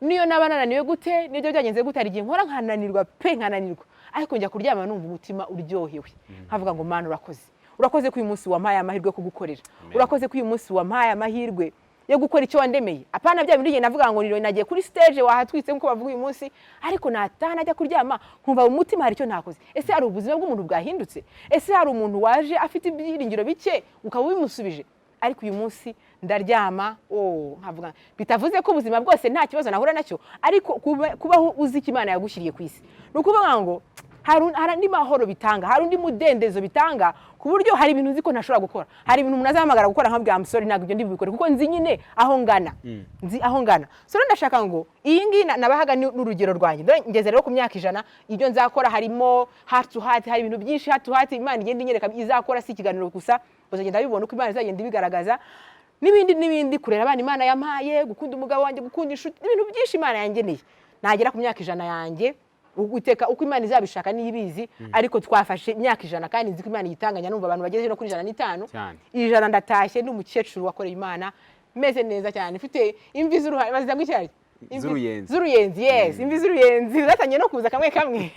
niyo naba nananiwe gute, nibyo byagenze gute, hari igihe nkora nkananirwa pe, nkananirwa, ariko njya kuryama numva umutima uryohewe, nkavuga ngo Mana urakoze, urakoze ko uyu munsi wampaye amahirwe yo kugukorera, urakoze ko uyu munsi wampaye amahirwe yo gukora icyo wandemeye. Apana bya bindi navuga ngo niro nagiye kuri stage wahatwitse nk'uko bavuga uyu munsi, ariko nataha najya kuryama nkumva mu mutima hari icyo ntakoze. Ese hari ubuzima bw'umuntu bwahindutse? Ese hari umuntu waje afite ibyiringiro bike ukaba ubimusubije? Ariko uyu munsi ndaryama, oh, nkavuga, bitavuze ko ubuzima bwose nta kibazo nahura nacyo, ariko kubaho uzi icyo Imana yagushyiriye ku isi, ni ukuvuga ngo hari andi mahoro bitanga, hari undi mudendezo bitanga, ku buryo hari ibintu nzi ko ntashobora gukora. Hari ibintu umuntu azahamagara gukora nkabwira musore ntabwo ibyo ndi bubikore, kuko nzi nyine aho ngana, nzi aho ngana. So rero ndashaka ngo iyi ngiyi nabahaga ni n'urugero rwanjye. Dore ngeze rero ku myaka 100, ibyo nzakora harimo Heart to Heart, hari ibintu byinshi Heart to Heart Imana igenda inyereka izakora. Si ikiganiro gusa, uzagenda bibona uko Imana izagenda ibigaragaza, n'ibindi n'ibindi, kurera abana Imana yampaye, gukunda umugabo wanjye, gukunda inshuti, ibintu byinshi Imana yangeneye. Nagera ku myaka 100 yanjye, Uwiteka uko Imana izabishaka niyo ibizi, ariko twafashe imyaka 100 kandi nzi ko Imana iyitanganya. Numva abantu bageze no kuri 105. Cyane. 100 ndatashye, ndi umukecuru wakoreye Imana, meze neza cyane, mfite imvi z'uruhare, bazita ngo iki? Z'uruyenzi. Z'uruyenzi, yes, imvi z'uruyenzi zatangiye no kuza kamwe kamwe.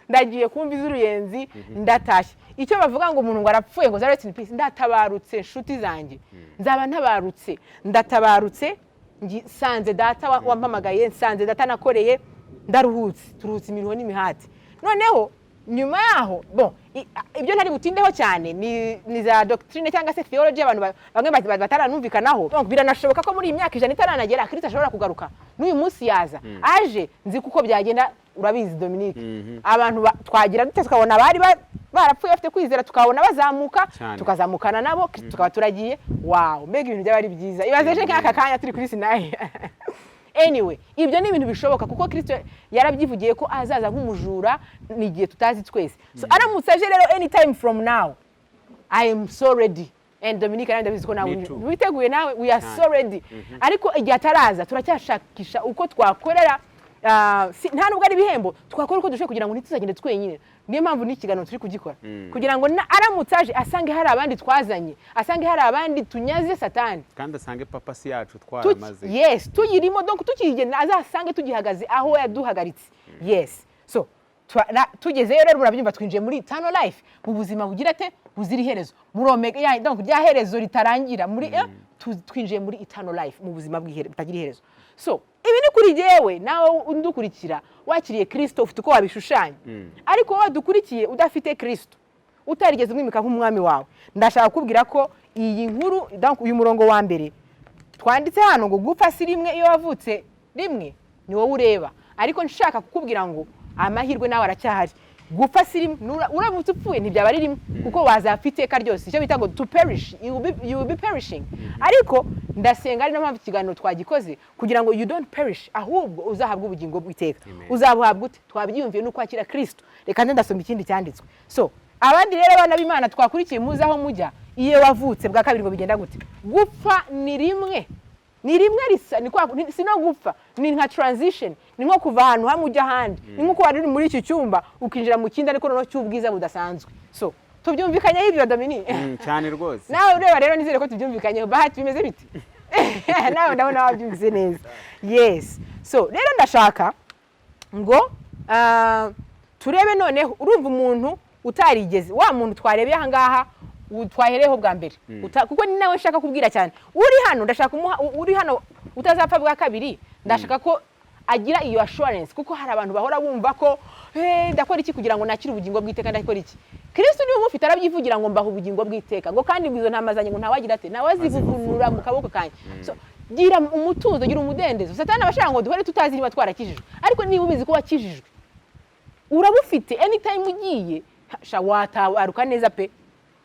Ndagiye ku mvi z'uruyenzi, ndatashye. Icyo bavuga ngo umuntu ngo arapfuye, ngo za rest in peace, ndatabarutse nshuti zanjye, nzaba ntabarutse, ndatabarutse, nsanze data wampamagaye, nsanze data nakoreye, ndaruhutse, turuhutse imiruho n'imihati. Noneho nyuma yaho, bon, ibyo ntari butindeho cyane ni za doctrine cyangwa se theology, abantu bamwe bataranumvikanaho. Donc biranashoboka ko muri iyi myaka 100 itaranagera Kristo ashobora kugaruka n'uyu munsi yaza aje. Nzi kuko byagenda, urabizi Dominique, abantu twagira dute tukabona abari barapfuye bafite kwizera, tukabona bazamuka, tukazamukana nabo, tukaba turagiye. Wow, mbega ibintu byaba ari byiza! Ibaze ejo nk'aka kanya turi kuri Sinayi. Anyway, ibyo ni ibintu bishoboka kuko Kristo yarabyivugiye ko azaza nk'umujura, ni igihe tutazi twese. So aramutse aje rero anytime from now, I am so ready, and Dominique nawe ndabizi ko nawe Me too. witeguye nawe, we are so ready. Ariko igihe ataraza turacyashakisha uko twakorera, nta nubwo ari ibihembo, twakora uko dushoboye kugira ngo ntituzagende twenyine. Niyo mpamvu n'ikiganiro turi kugikora, kugira ngo aramutse aje asange hari abandi twazanye, asange hari abandi tunyaze Satani. Kandi asange purpose yacu twaramaze. Yes, tuyirimo, donc tukigenda azasange tugihagaze aho yaduhagaritse. Yes, so tugezeyo rero, murabyumva, twinjiye muri eternal life, mu buzima bugira ate? Buzira iherezo, muri omega ya, donc rya herezo ritarangira muri twinjiye muri eternal life, mu buzima butagira iherezo. So ibi ni kuri jyewe nawe undukurikira wakiriye Kristo, ufite uko wabishushanya. Ariko wowe dukurikiye udafite Kristo, utarigeze umwimika nk'umwami wawe, ndashaka kukubwira ko iyi nkuru, donc uyu murongo wa mbere twanditse hano ngo gupfa si rimwe, iyo wavutse rimwe ni wowe ureba, ariko nshaka kukubwira ngo amahirwe nawe aracyahari. Gupfa si rimwe, uramutse upfuye ntibyaba ari rimwe, kuko wazapfa iteka ryose, icyo bita ngo to perish, you will be perishing. Ariko ndasenga, ari nayo mpamvu ikiganiro twagikoze, kugira ngo you don't perish, ahubwo uzahabwe ubugingo bw'iteka. Amen. Uzabuhabwa ute? Twabyiyumviye, nuko wakira Kristo. Reka nze ndasoma ikindi cyanditswe. So abandi rero, abana b'Imana twakurikiye, muzi aho mujya. Iyo wavutse bwa kabiri ngo bigenda gute? Gupfa ni rimwe, ni rimwe risa, ni kwa si no gupfa, ni nka transition, ni nko kuva ahantu hamwe ujya ahandi, ni nko wari uri muri iki cyumba ukinjira mu kindi, ariko noneho cy'ubwiza budasanzwe. So tubyumvikanyeho ibyo, Domini? Cyane rwose. Nawe ureba rero, nizere ko tubyumvikanyeho. Bahati, bimeze bite? Nawe ndabona wabyumvise neza. Yes, so rero ndashaka ngo turebe noneho, urumva umuntu utarigeze, wa muntu twarebeye aha ngaha, twahereyeho bwa mbere. Kuko ni nawe nshaka kubwira cyane uri hano. Ndashaka kumuha uri hano utazapfa bwa kabiri, ndashaka ko agira iyo assurance, kuko hari abantu bahora bumva ko "Eh, ndakora iki kugira ngo nakire ubugingo bw'iteka? Ndakora iki?" Kristo niwe umufite, arabyivugira ngo "Mbaha ubugingo bw'iteka", ngo kandi ngo izo ntama zanjye ngo ntawagira ate? Ntawazivuvunura mu kaboko kanjye. So gira umutuzo, gira umudendezo. Satani aba ashaka ngo duhore tutazi niba twarakijijwe, ariko niba ubizi ko wakijijwe, urabufite, anytime ugiye sha watabaruka neza pe,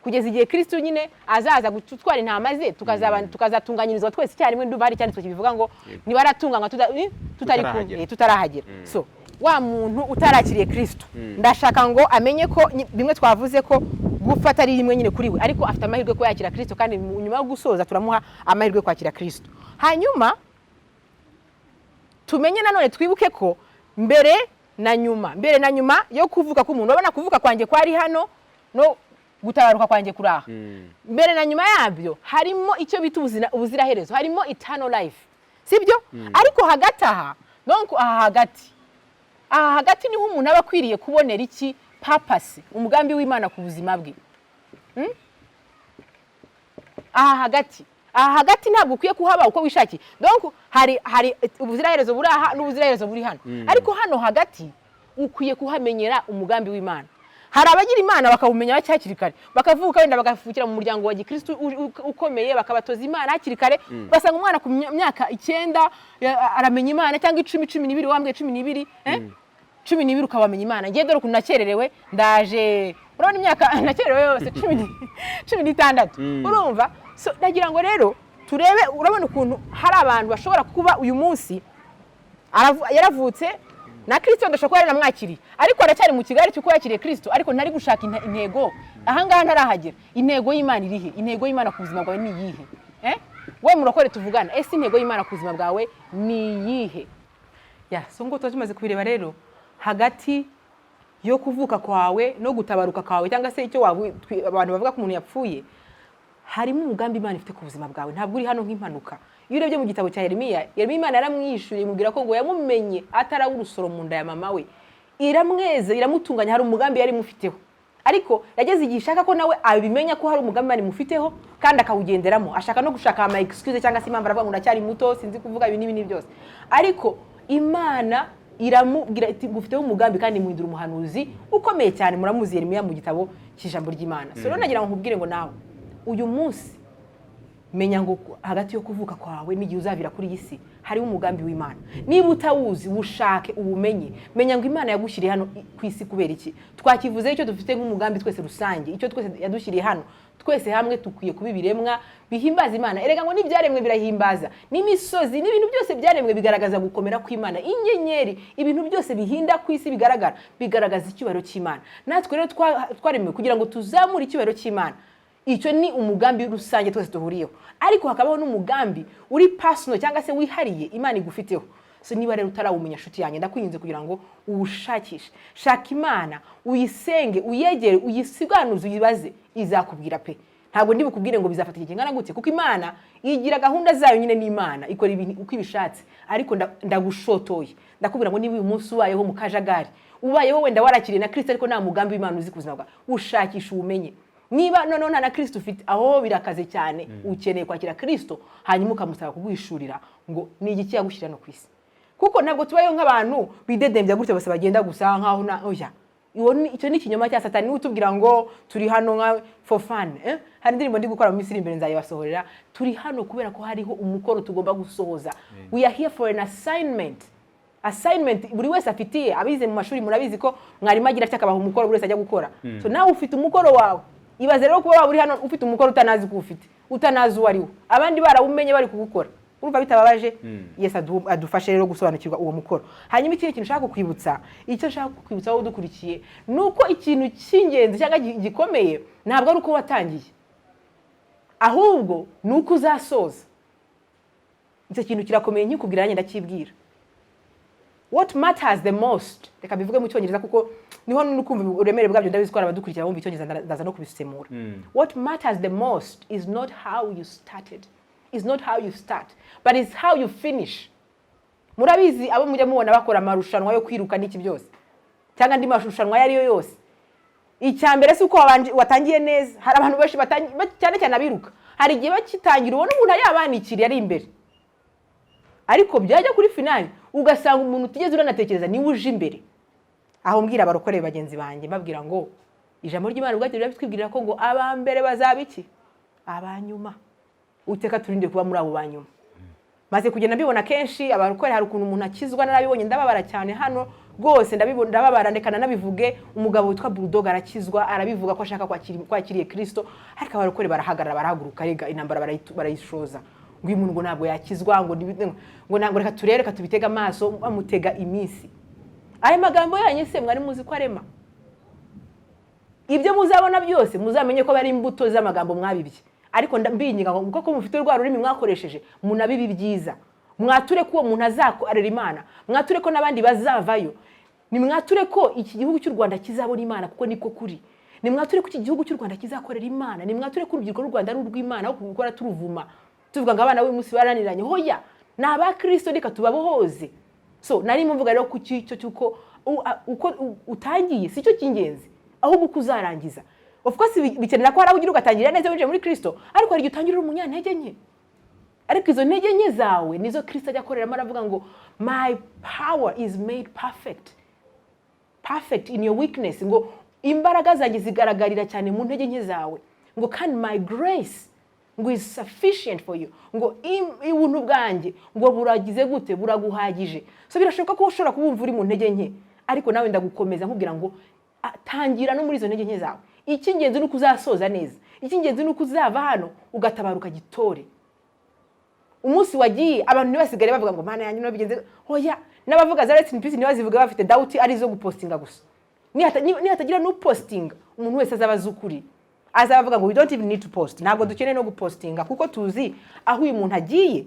kugeza igihe Kristo nyine azaza gutwara intama ze, tukazaba tukazatunganyirizwa twese icyarimwe. Ndumva hari icyanditswe kibivuga ngo nibaratunganywa tutari kumwe. Tutarahagera. Tutarahagera. So wa muntu utarakiriye Kristo, ndashaka ngo amenye ko bimwe twavuze ko gupfa atari rimwe nyine kuri we, ariko afite amahirwe ko yakira Kristo, kandi nyuma yo gusoza turamuha amahirwe yo kwakira Kristo. Hanyuma tumenye nanone, twibuke ko mbere na nyuma, mbere na nyuma yo kuvuka k'umuntu, urabona kuvuka kwanjye kwari hano no gutabaruka kwanjye kuri aha, mbere na nyuma yabyo harimo icyo bita ubuziraherezo, harimo eternal life, sibyo? Ariko hagati aha, donc aha hagati, aha hagati niho umuntu aba akwiriye kubonera iki? Purpose, umugambi w'Imana ku buzima bwe. Aha hagati, aha hagati ntabwo ukwiye kuhaba uko wishakiye. Donc hari ubuziraherezo buri aha n'ubuziraherezo buri hano, ariko hano hagati ukwiye kuhamenyera umugambi w'Imana. Hari abagira Imana bakawumenya hakiri kare, bakavuka wenda bagavukira mu muryango wa gikristu ukomeye, bakabatoza Imana hakiri kare, ugasanga umwana ku myaka 9 aramenya Imana, cyangwa 10, 12, wambwiye 12, eh? 12 ukabamenya Imana. Ngiye dore ukuntu nakererewe, ndaje urabona imyaka nakererewe yose 16. Urumva? So ndagira ngo rero turebe, urabona ukuntu hari abantu bashobora kuba uyu munsi yaravutse na Kristo, ndashobora kuba yaranamwakiriye, ariko aracyari mu kigare cy'uko yakiriye Kristo, ariko ntari gushaka intego. Ahangaha ntarahagera. Intego y'Imana irihe? Intego y'Imana ku buzima bwawe ni iyihe? Eh? We murokore tuvugana, ese intego y'Imana ku buzima bwawe ni iyihe? Ya, so ngo tuba tumaze kubireba rero, hagati yo kuvuka kwawe no gutabaruka kwawe, cyangwa se icyo abantu bavuga ko umuntu yapfuye, harimo umugambi Imana ifite ku buzima bwawe. Ntabwo uri hano nk'impanuka. Iyo urebye mu gitabo cya Yeremiya, Yeremiya Imana yaramwishyuriye, imubwira ko ngo yamumenye ataraba urusoro mu nda ya mama we, iramweze, iramutunganya, hari umugambi yari imufiteho. Ariko yageze igihe ishaka ko nawe abimenya ko hari umugambi Imana imufiteho kandi akawugenderamo. Ashaka no gushaka ama excuse cyangwa se impamvu, aravuga ngo "Ndacyari muto, sinzi kuvuga ibi n'ibi n'ibi byose", ariko Imana iramubwira iti "Ngufiteho umugambi", kandi imuhindura umuhanuzi ukomeye cyane. Muramuzi Yeremiya mu gitabo cy'ijambo ry'Imana. So rero nagira ngo nkubwire ngo nawe uyu munsi menya ngo hagati yo kuvuka kwawe n'igihe uzavira kuri iyi si hariho umugambi w'Imana. Niba utawuzi, wushake uwumenye. Menya ngo Imana yagushyiriye hano ku isi kubera iki? Twakivuze icyo dufite nk'umugambi twese rusange, icyo twese yadushyiriye hano twese hamwe. Dukwiye kuba ibiremwa bihimbaza Imana. Erega ngo n'ibyaremwe birahimbaza, n'imisozi n'ibintu byose byaremwe bigaragaza gukomera kw'Imana. Inyenyeri, ibintu byose bihinda ku isi bigaragara, bigaragaza icyubahiro cy'Imana. Natwe rero twaremewe kugira ngo tuzamure icyubahiro cy'Imana. Icyo ni umugambi rusange twese duhuriyeho, ariko hakabaho n'umugambi uri personal cyangwa se wihariye Imana igufiteho. So niba rero utarawumenya, nshuti yanjye, ndakwinginze kugira ngo uwushakishe. Shaka Imana, uyisenge, uyegere, uyisiganuze, uyibaze, izakubwira pe. Ntabwo ndi bukubwire ngo bizafata igihe kingana gute, kuko Imana igira gahunda zayo nyine, n'Imana ikora ibintu uko ibishatse. Ariko ndagushotoye, ndakubwira ngo niba uyu munsi ubayeho mu kajagari, ubayeho wenda warakiriye na Kristo ariko nta mugambi w'Imana uzi ku buzima bwawe, ushakisha uwumenye. Niba noneho nta na Kristo ufite, aho birakaze cyane. Ukeneye kwakira Kristo, hanyuma ukamusaba kuguhishurira ngo ni igiki yagushyira no ku isi, kuko ntabwo tubayeho nk'abantu bidedembya gutya bose, bagenda gusa nkaho na oya. Icyo ni ikinyoma cya Satani, niwe utubwira ngo turi hano nka for fun, eh? Hari indirimbo ndi gukora mu minsi iri imbere, nzayibasohorera. Turi hano kubera ko hariho umukoro tugomba gusohoza. We are here for an assignment, assignment buri wese afitiye. Abize mu mashuri murabizi ko mwarimu agira atya akabaha umukoro buri wese ajya gukora. So nawe ufite umukoro wawe. Ibaze rero kuba waba uri hano ufite umukoro utanazi ko ufite, utanazi uwo ari wo, abandi barawumenye bari kuwukora. Urumva bitababaje? Yesu adufashe rero gusobanukirwa uwo mukoro. Hanyuma ikindi kintu nshaka kukwibutsa, icyo nshaka kukwibutsa wowe udukurikiye, ni uko ikintu cy'ingenzi cyangwa gikomeye ntabwo ari uko watangiye. Ahubwo ni uko uzasoza. Icyo kintu kirakomeye, nkikubwira nanjye ndacyibwira. What matters the most, reka bivuge mu Cyongereza kuko niho nukumva uburemere bwabyo. Ndabizi ko hari abadukurikira bumva Icyongereza, ndaza no kubisemura. What matters the most is not how you started, is not how you start, but is how you finish. Murabizi, abo mujya mubona bakora amarushanwa yo kwiruka n'iki byose cyangwa andi marushanwa ayo ari yo yose, icya mbere si uko watangiye neza. Hari abantu benshi cyane cyane abiruka, hari igihe bakitangira ubona umuntu yabanikiriye ari imbere, ariko byajya kuri finale ugasanga umuntu utigeze uranatekereza niwe uje imbere. Aho mbwira abarokore bagenzi banjye, mbabwira ngo ijambo ry'Imana ubwacyo rirabitwibwirira ko ngo aba mbere bazaba iki? Abanyuma. Uwiteka turinde kuba muri abo banyuma. Maze kugenda mbibona kenshi, abarokore hari ukuntu umuntu akizwa, narabibonye ndababara cyane hano rwose, ndabibona ndababara, ndeka nanabivuge. Umugabo witwa Bulldog arakizwa, arabivuga ko ashaka kwakira, kwakiriye Kristo, ariko abarokore barahagarara, barahaguruka, rega intambara barayishoza ngo uyu muntu ngo ntabwo yakizwa, ngo ngo ntabwo, reka turebe, reka tubitege amaso. Bamutega iminsi. Aya magambo yanyu se mwari muzi ko arema? Ibyo muzabona byose muzamenye ko ari imbuto z'amagambo mwabibye. Ariko mbinginga ngo kuko mufite rwa rurimi mwakoresheje, munabibi byiza, mwature ko uwo muntu azakorera Imana, mwature ko n'abandi bazavayo, nimwature ko iki gihugu cy'u Rwanda kizabona Imana, kuko niko kuri. Nimwature ko iki gihugu cy'u Rwanda kizakorera Imana, nimwature ko urubyiruko rw'u Rwanda ari urw'Imana, aho gukora turuvuma tuvuga ngo abana b'uyu munsi barananiranye. Hoya, ni abakristo, reka tubabohoze. So nari mvuga rero ku cyo cy'uko uko utangiye si cyo cy'ingenzi, ahubwo uko uzarangiza. Of course bikenera ko hari aho ugira ugatangira neza winjiye muri Kristo, ariko hari igihe utangira uri umunyantege nke, ariko izo ntege nke zawe nizo Kristo ajya akoreramo. Aravuga ngo "My power is made perfect in your weakness", ngo imbaraga zanjye zigaragarira cyane mu ntege nke zawe, ngo kandi "my grace" ngo "is sufficient for you", ngo ubuntu bwanjye ngo buragize gute? Buraguhagije. So birashoboka ko ushobora kubumva uri mu ntege nke, ariko nawe ndagukomeza nkubwira ngo tangira no muri izo ntege nke zawe. Icy'ingenzi ni uko uzasoza neza. Icy'ingenzi ni uko uzava hano ugatabaruka gitore. Umunsi wagiye, abantu ntibasigare bavuga ngo "Mana yanjye, nabigenze". Hoya, n'abavuga za rest in peace ntibazivuge bafite doubt, ari izo gupostinga gusa. Nihatagira n'upostinga, umuntu wese azaba azi ukuri, azaba avuga ngo "We don't even need to post, ntabwo dukeneye no gupostinga kuko tuzi aho uyu muntu agiye",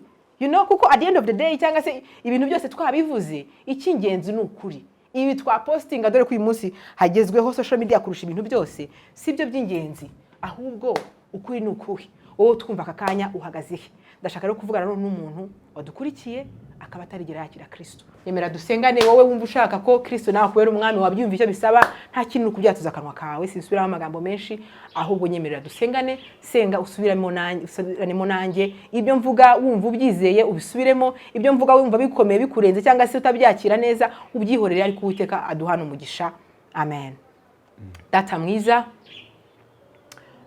kuko at the end of the day, cyangwa se ibintu byose twabivuze, icy'ingenzi ni ukuri. Ibi twapostinga, dore ko uyu munsi hagezweho social media kurusha ibintu byose, si byo by'ingenzi, ahubwo ukuri ni ukuhe? Wowe twumva aka kanya uhagaze he? Ndashaka rero kuvugana n'umuntu wadukurikiye akaba atarigera yakira Kristo. Yemera dusengane. Wowe wumva ushaka ko Kristo nawe akubera umwami, wabyumva icyo bisaba, nta kintu kubyatuza akanwa kawe. Sinsubiraho amagambo menshi, ahubwo nyemerera dusengane. Senga usubiremo nanjye, usubiranemo nanjye. Ibyo mvuga wumva ubyizeye, ubisubiremo. Ibyo mvuga wumva bikomeye, bikurenze, cyangwa se utabyakira neza, ubyihorere, ariko Uwiteka aduhana umugisha. Amen. Data mwiza,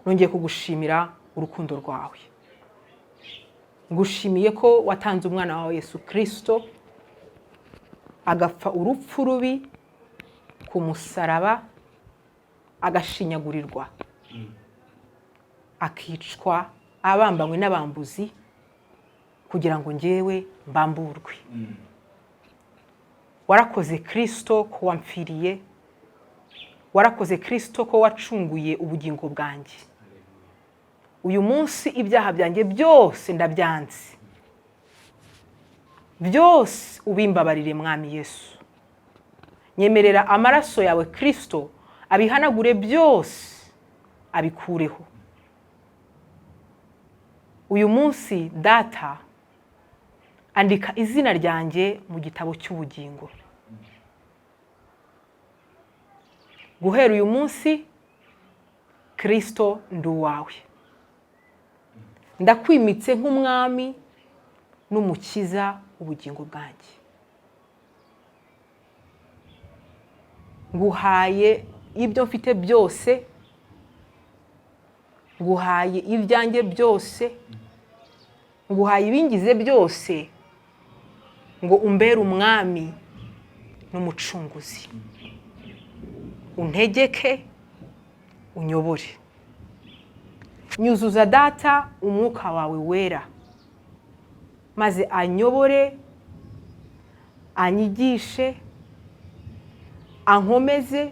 nongeye kugushimira urukundo rwawe. Ngushimiye ko watanze umwana wawe Yesu Kirisito agapfa urupfu rubi ku musaraba, agashinyagurirwa, akicwa abambanywe n'abambuzi kugira ngo ngewe mbamburwe. Warakoze Kirisito ko wampfiriye, warakoze Kirisito ko wacunguye ubugingo bwanjye. Uyu munsi ibyaha byanjye byose ndabyanze byose, ubimbabarire Mwami Yesu. Nyemerera amaraso yawe Kirisito abihanagure byose, abikureho. Uyu munsi Data, andika izina ryanjye mu gitabo cy'ubugingo. Guhera uyu munsi, Kirisito, ndi uwawe, ndakwimitse nk'umwami n'umukiza ubugingo bwanjye. Nguhaye ibyo mfite byose, nguhaye ibyanjye byose, nguhaye ibingize byose ngo umbere umwami n'umucunguzi, untegeke, unyobore. Nyuzuza Data umwuka wawe wera, maze anyobore, anyigishe, ankomeze.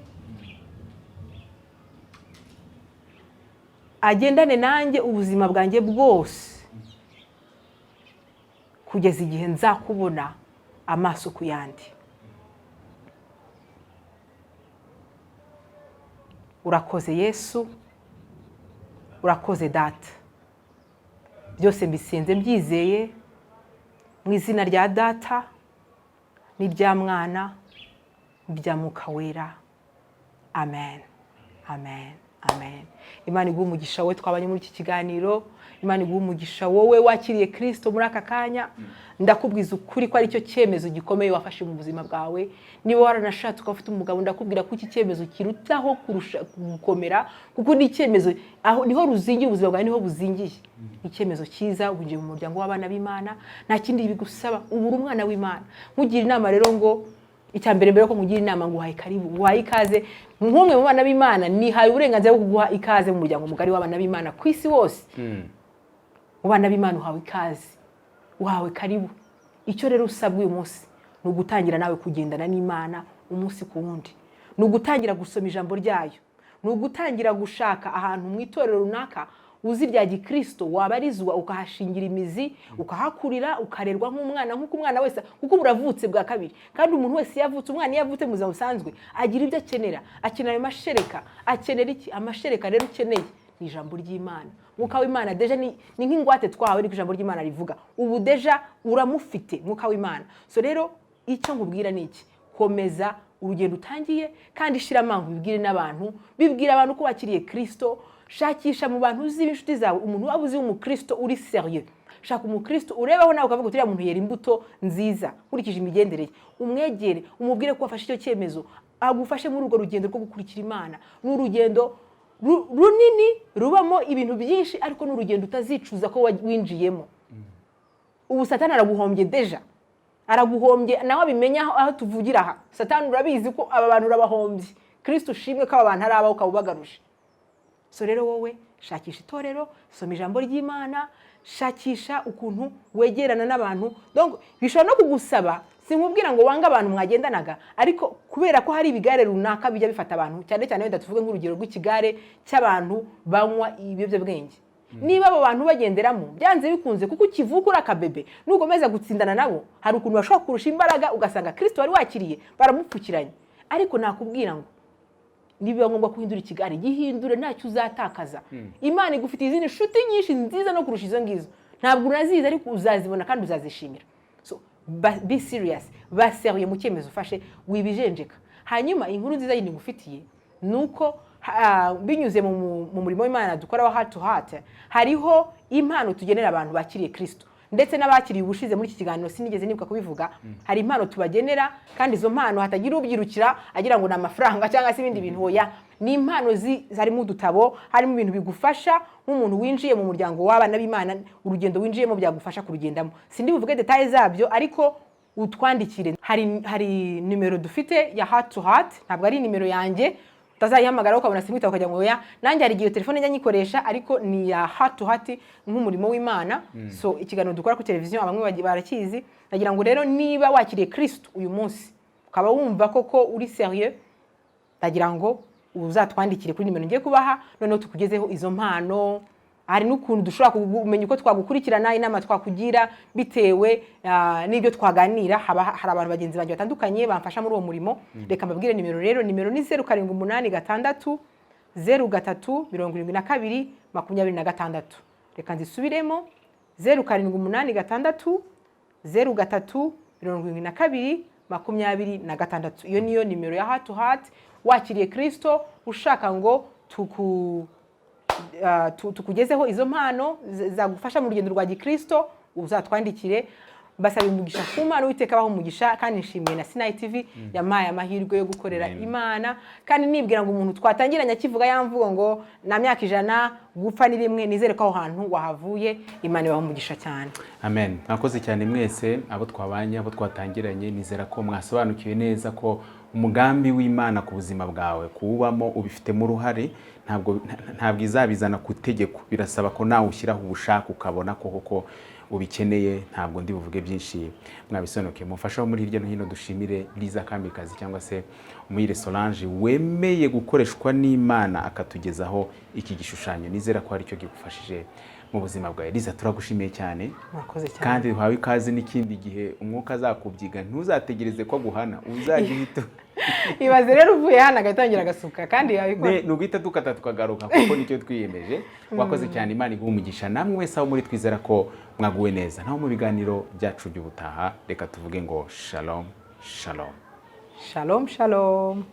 Agendane nanjye ubuzima bwanjye bwose kugeza igihe nzakubona amaso ku yandi. Urakoze Yesu, urakoze Data. Byose mbisenze mbyizeye mu izina rya Data n'irya Mwana n'irya Mwuka Wera. Amen, amen, amen. Imana iguhe umugisha wowe twabanye muri iki kiganiro. Imana iguhe umugisha wowe wakiriye Kristo muri aka kanya. Ndakubwiza ukuri ko ari cyo cyemezo gikomeye wafashe mu buzima bwawe. Niba waranashatse ukaba ufite umugabo, ndakubwira ko iki cyemezo kirutaho kurusha gukomera, kuko ni icyemezo aho niho ruzingiye ubuzima bwawe, niho buzingiye. Icyemezo cyiza, winjiye mu muryango w'abana b'Imana, nta kindi bigusaba, ubura umwana w'Imana. Nkugira inama rero ngo icya mbere, mbere ko nkugira inama, nguhaye karibu, nguhaye ikaze nk'umwe mu bana b'Imana. Nihaye uburenganzira bwo kuguha ikaze mu muryango mugari w'abana b'Imana ku isi hose. Mu bana b'Imana uhawe ikaze, uhawe karibu. Icyo rero usabwa uyu munsi ni ugutangira nawe kugendana n'Imana umunsi ku wundi, ni ugutangira gusoma ijambo ryayo, ni ugutangira gushaka ahantu mu itorero runaka uzi rya gikristo wabarizwa, ukahashingira imizi, ukahakurira, ukarerwa nk'umwana, nk'uko umwana wese, kuko uba uravutse bwa kabiri. Kandi umuntu wese iyo avutse, umwana iyo avutse mu buzima busanzwe agira ibyo akenera, akenera ayo mashereka. Akenera iki? Amashereka rero ukeneye ni ijambo ry'Imana. Mwuka w'Imana déjà ni nk'ingwate twahawe, niko ijambo ry'Imana rivuga. Ubu déjà uramufite Mwuka w'Imana. So rero icyo nkubwira ni iki: komeza urugendo utangiye, kandi shira amanga ubibwire n'abantu, bibwira abantu ko wakiriye Kristo. Shakisha mu bantu uzi b'inshuti zawe umuntu waba uzi w'umukristo uri sérieux. Shaka umukristo urebaho nawe ukavuga uti: "Uriya muntu yera imbuto nziza nkurikije imigendere ye." Umwegere, umubwire ko wafashe icyo cyemezo, agufashe muri urwo rugendo rwo gukurikira Imana. Ni urugendo runini rubamo ibintu byinshi, ariko ni urugendo utazicuza ko winjiyemo. Ubu Satani araguhombye, déjà araguhombye, nawe abimenya aho tuvugira aha. Satani, urabizi ko aba bantu urabahombye. Kristo ushimwe ko aba bantu ari abawe, ukaba ubagaruje. So rero wowe shakisha itorero, soma ijambo ry'Imana, shakisha ukuntu wegerana n'abantu. Donc bishobora no kugusaba, sinkubwira ngo wange abantu mwagendanaga, ariko kubera ko hari ibigare runaka bijya bifata abantu, cyane cyane wenda tuvuge nk'urugero rw'ikigare cy'abantu banywa ibiyobyabwenge. Niba abo bantu bagenderamo, byanze bikunze, kuko ukivuka uri akabebe, nukomeza gutsindana nabo hari ukuntu bashobora kurusha imbaraga, ugasanga Kirisito wari wakiriye baramupfukiranye. Ariko nakubwira ngo nibiba ngombwa guhindura ikigare, gihindure, ntacyo uzatakaza. Imana igufitiye izindi nshuti nyinshi nziza no kurusha izo ngizo. Ntabwo unazizi, ariko uzazibona kandi uzazishimira. So be serious, ba sérieux mu cyemezo ufashe, wibijenjeka. Hanyuma inkuru nziza yindi ngufitiye ni uko binyuze mu murimo w'Imana dukora wa Heart to Heart, hariho impano tugenera abantu bakiriye Kristo ndetse n'abakiriye ubushize. Muri iki kiganiro sinigeze nibuka kubivuga. Hari impano tubagenera, kandi izo mpano hatagira ubyirukira agira ngo ni amafaranga cyangwa se ibindi bintu. Oya, ni impano harimo udutabo, harimo ibintu bigufasha nk'umuntu winjiye mu muryango w'abana b'Imana. Urugendo winjiyemo byagufasha kurugendamo. Sindi buvuge détails zabyo, ariko utwandikire. Hari nimero dufite ya Heart to Heart, ntabwo ari nimero yanjye, utazayihamagara ukabona simwita ukajya ngo oya. Nanjye hari igihe telefone njya nyikoresha, ariko ni iya Heart to Heart nk'umurimo w'Imana. So ikiganiro dukora kuri televiziyo bamwe barakizi. Ndagira ngo rero niba wakiriye Kristo uyu munsi, ukaba wumva koko uri sérieux, ndagira ngo uzatwandikire kuri nimero ngiye kubaha, noneho tukugezeho izo mpano. Hari n'ukuntu dushobora kumenya uko twagukurikirana, inama twakugira bitewe n'ibyo twaganira. Haba hari abantu bagenzi banjye batandukanye bamfasha muri uwo murimo. Reka mbabwire nimero rero. Nimero ni 0786 03 72 26. Reka nzisubiremo: 0786 03 72 26. Iyo niyo nimero ya Heart to Heart. Wakiriye Kristo, ushaka ngo tukugezeho izo mpano zagufasha mu rugendo rwa gikristo, uzatwandikire. Basaba umugisha ku Mana, Uwiteka abaha umugisha. Kandi nshimiye na Sinayi TV yampaye amahirwe yo gukorera Amen. Imana. Kandi nibwira ngo umuntu twatangiranye akivuga ya mvugo ngo na myaka 100 gupfa ni rimwe, nizere ko aho hantu wahavuye. Imana ibaha umugisha cyane. Amen. Mwakoze cyane mwese abo twabanye, abo twatangiranye. Nizera ko mwasobanukiwe neza ko umugambi w'Imana ku buzima bwawe kuwubamo ubifitemo uruhare. Ntabwo izabizana ku itegeko, birasaba ko nawe ushyiraho ubushake, ukabona ko koko ubikeneye. Ntabwo ndi buvuge byinshi, mwabisobanukiwe. Mufasha wo muri hirya no hino, dushimire Liza Kamikazi cyangwa se Umuhire Solange wemeye gukoreshwa n'Imana akatugezaho iki gishushanyo. Nizera ko hari icyo gigufashije mu buzima bwawe. Liza, turagushimiye cyane. Murakoze cyane. Kandi uhawe ikaze n'ikindi gihe umwuka azakubyiga. Ntuzategereze ko aguhana, uzajya uhita Ibaze rero uvuye hano agatangira agasuka kandi yabikora. Ni uguhita dukata tukagaruka, kuko nicyo twiyemeje. Wakoze cyane, Imana iguhe umugisha. Namwe wese aho muri, twizera ko mwaguwe neza. Naho mu biganiro byacu by'ubutaha, reka tuvuge ngo shalom shalom. Shalom shalom.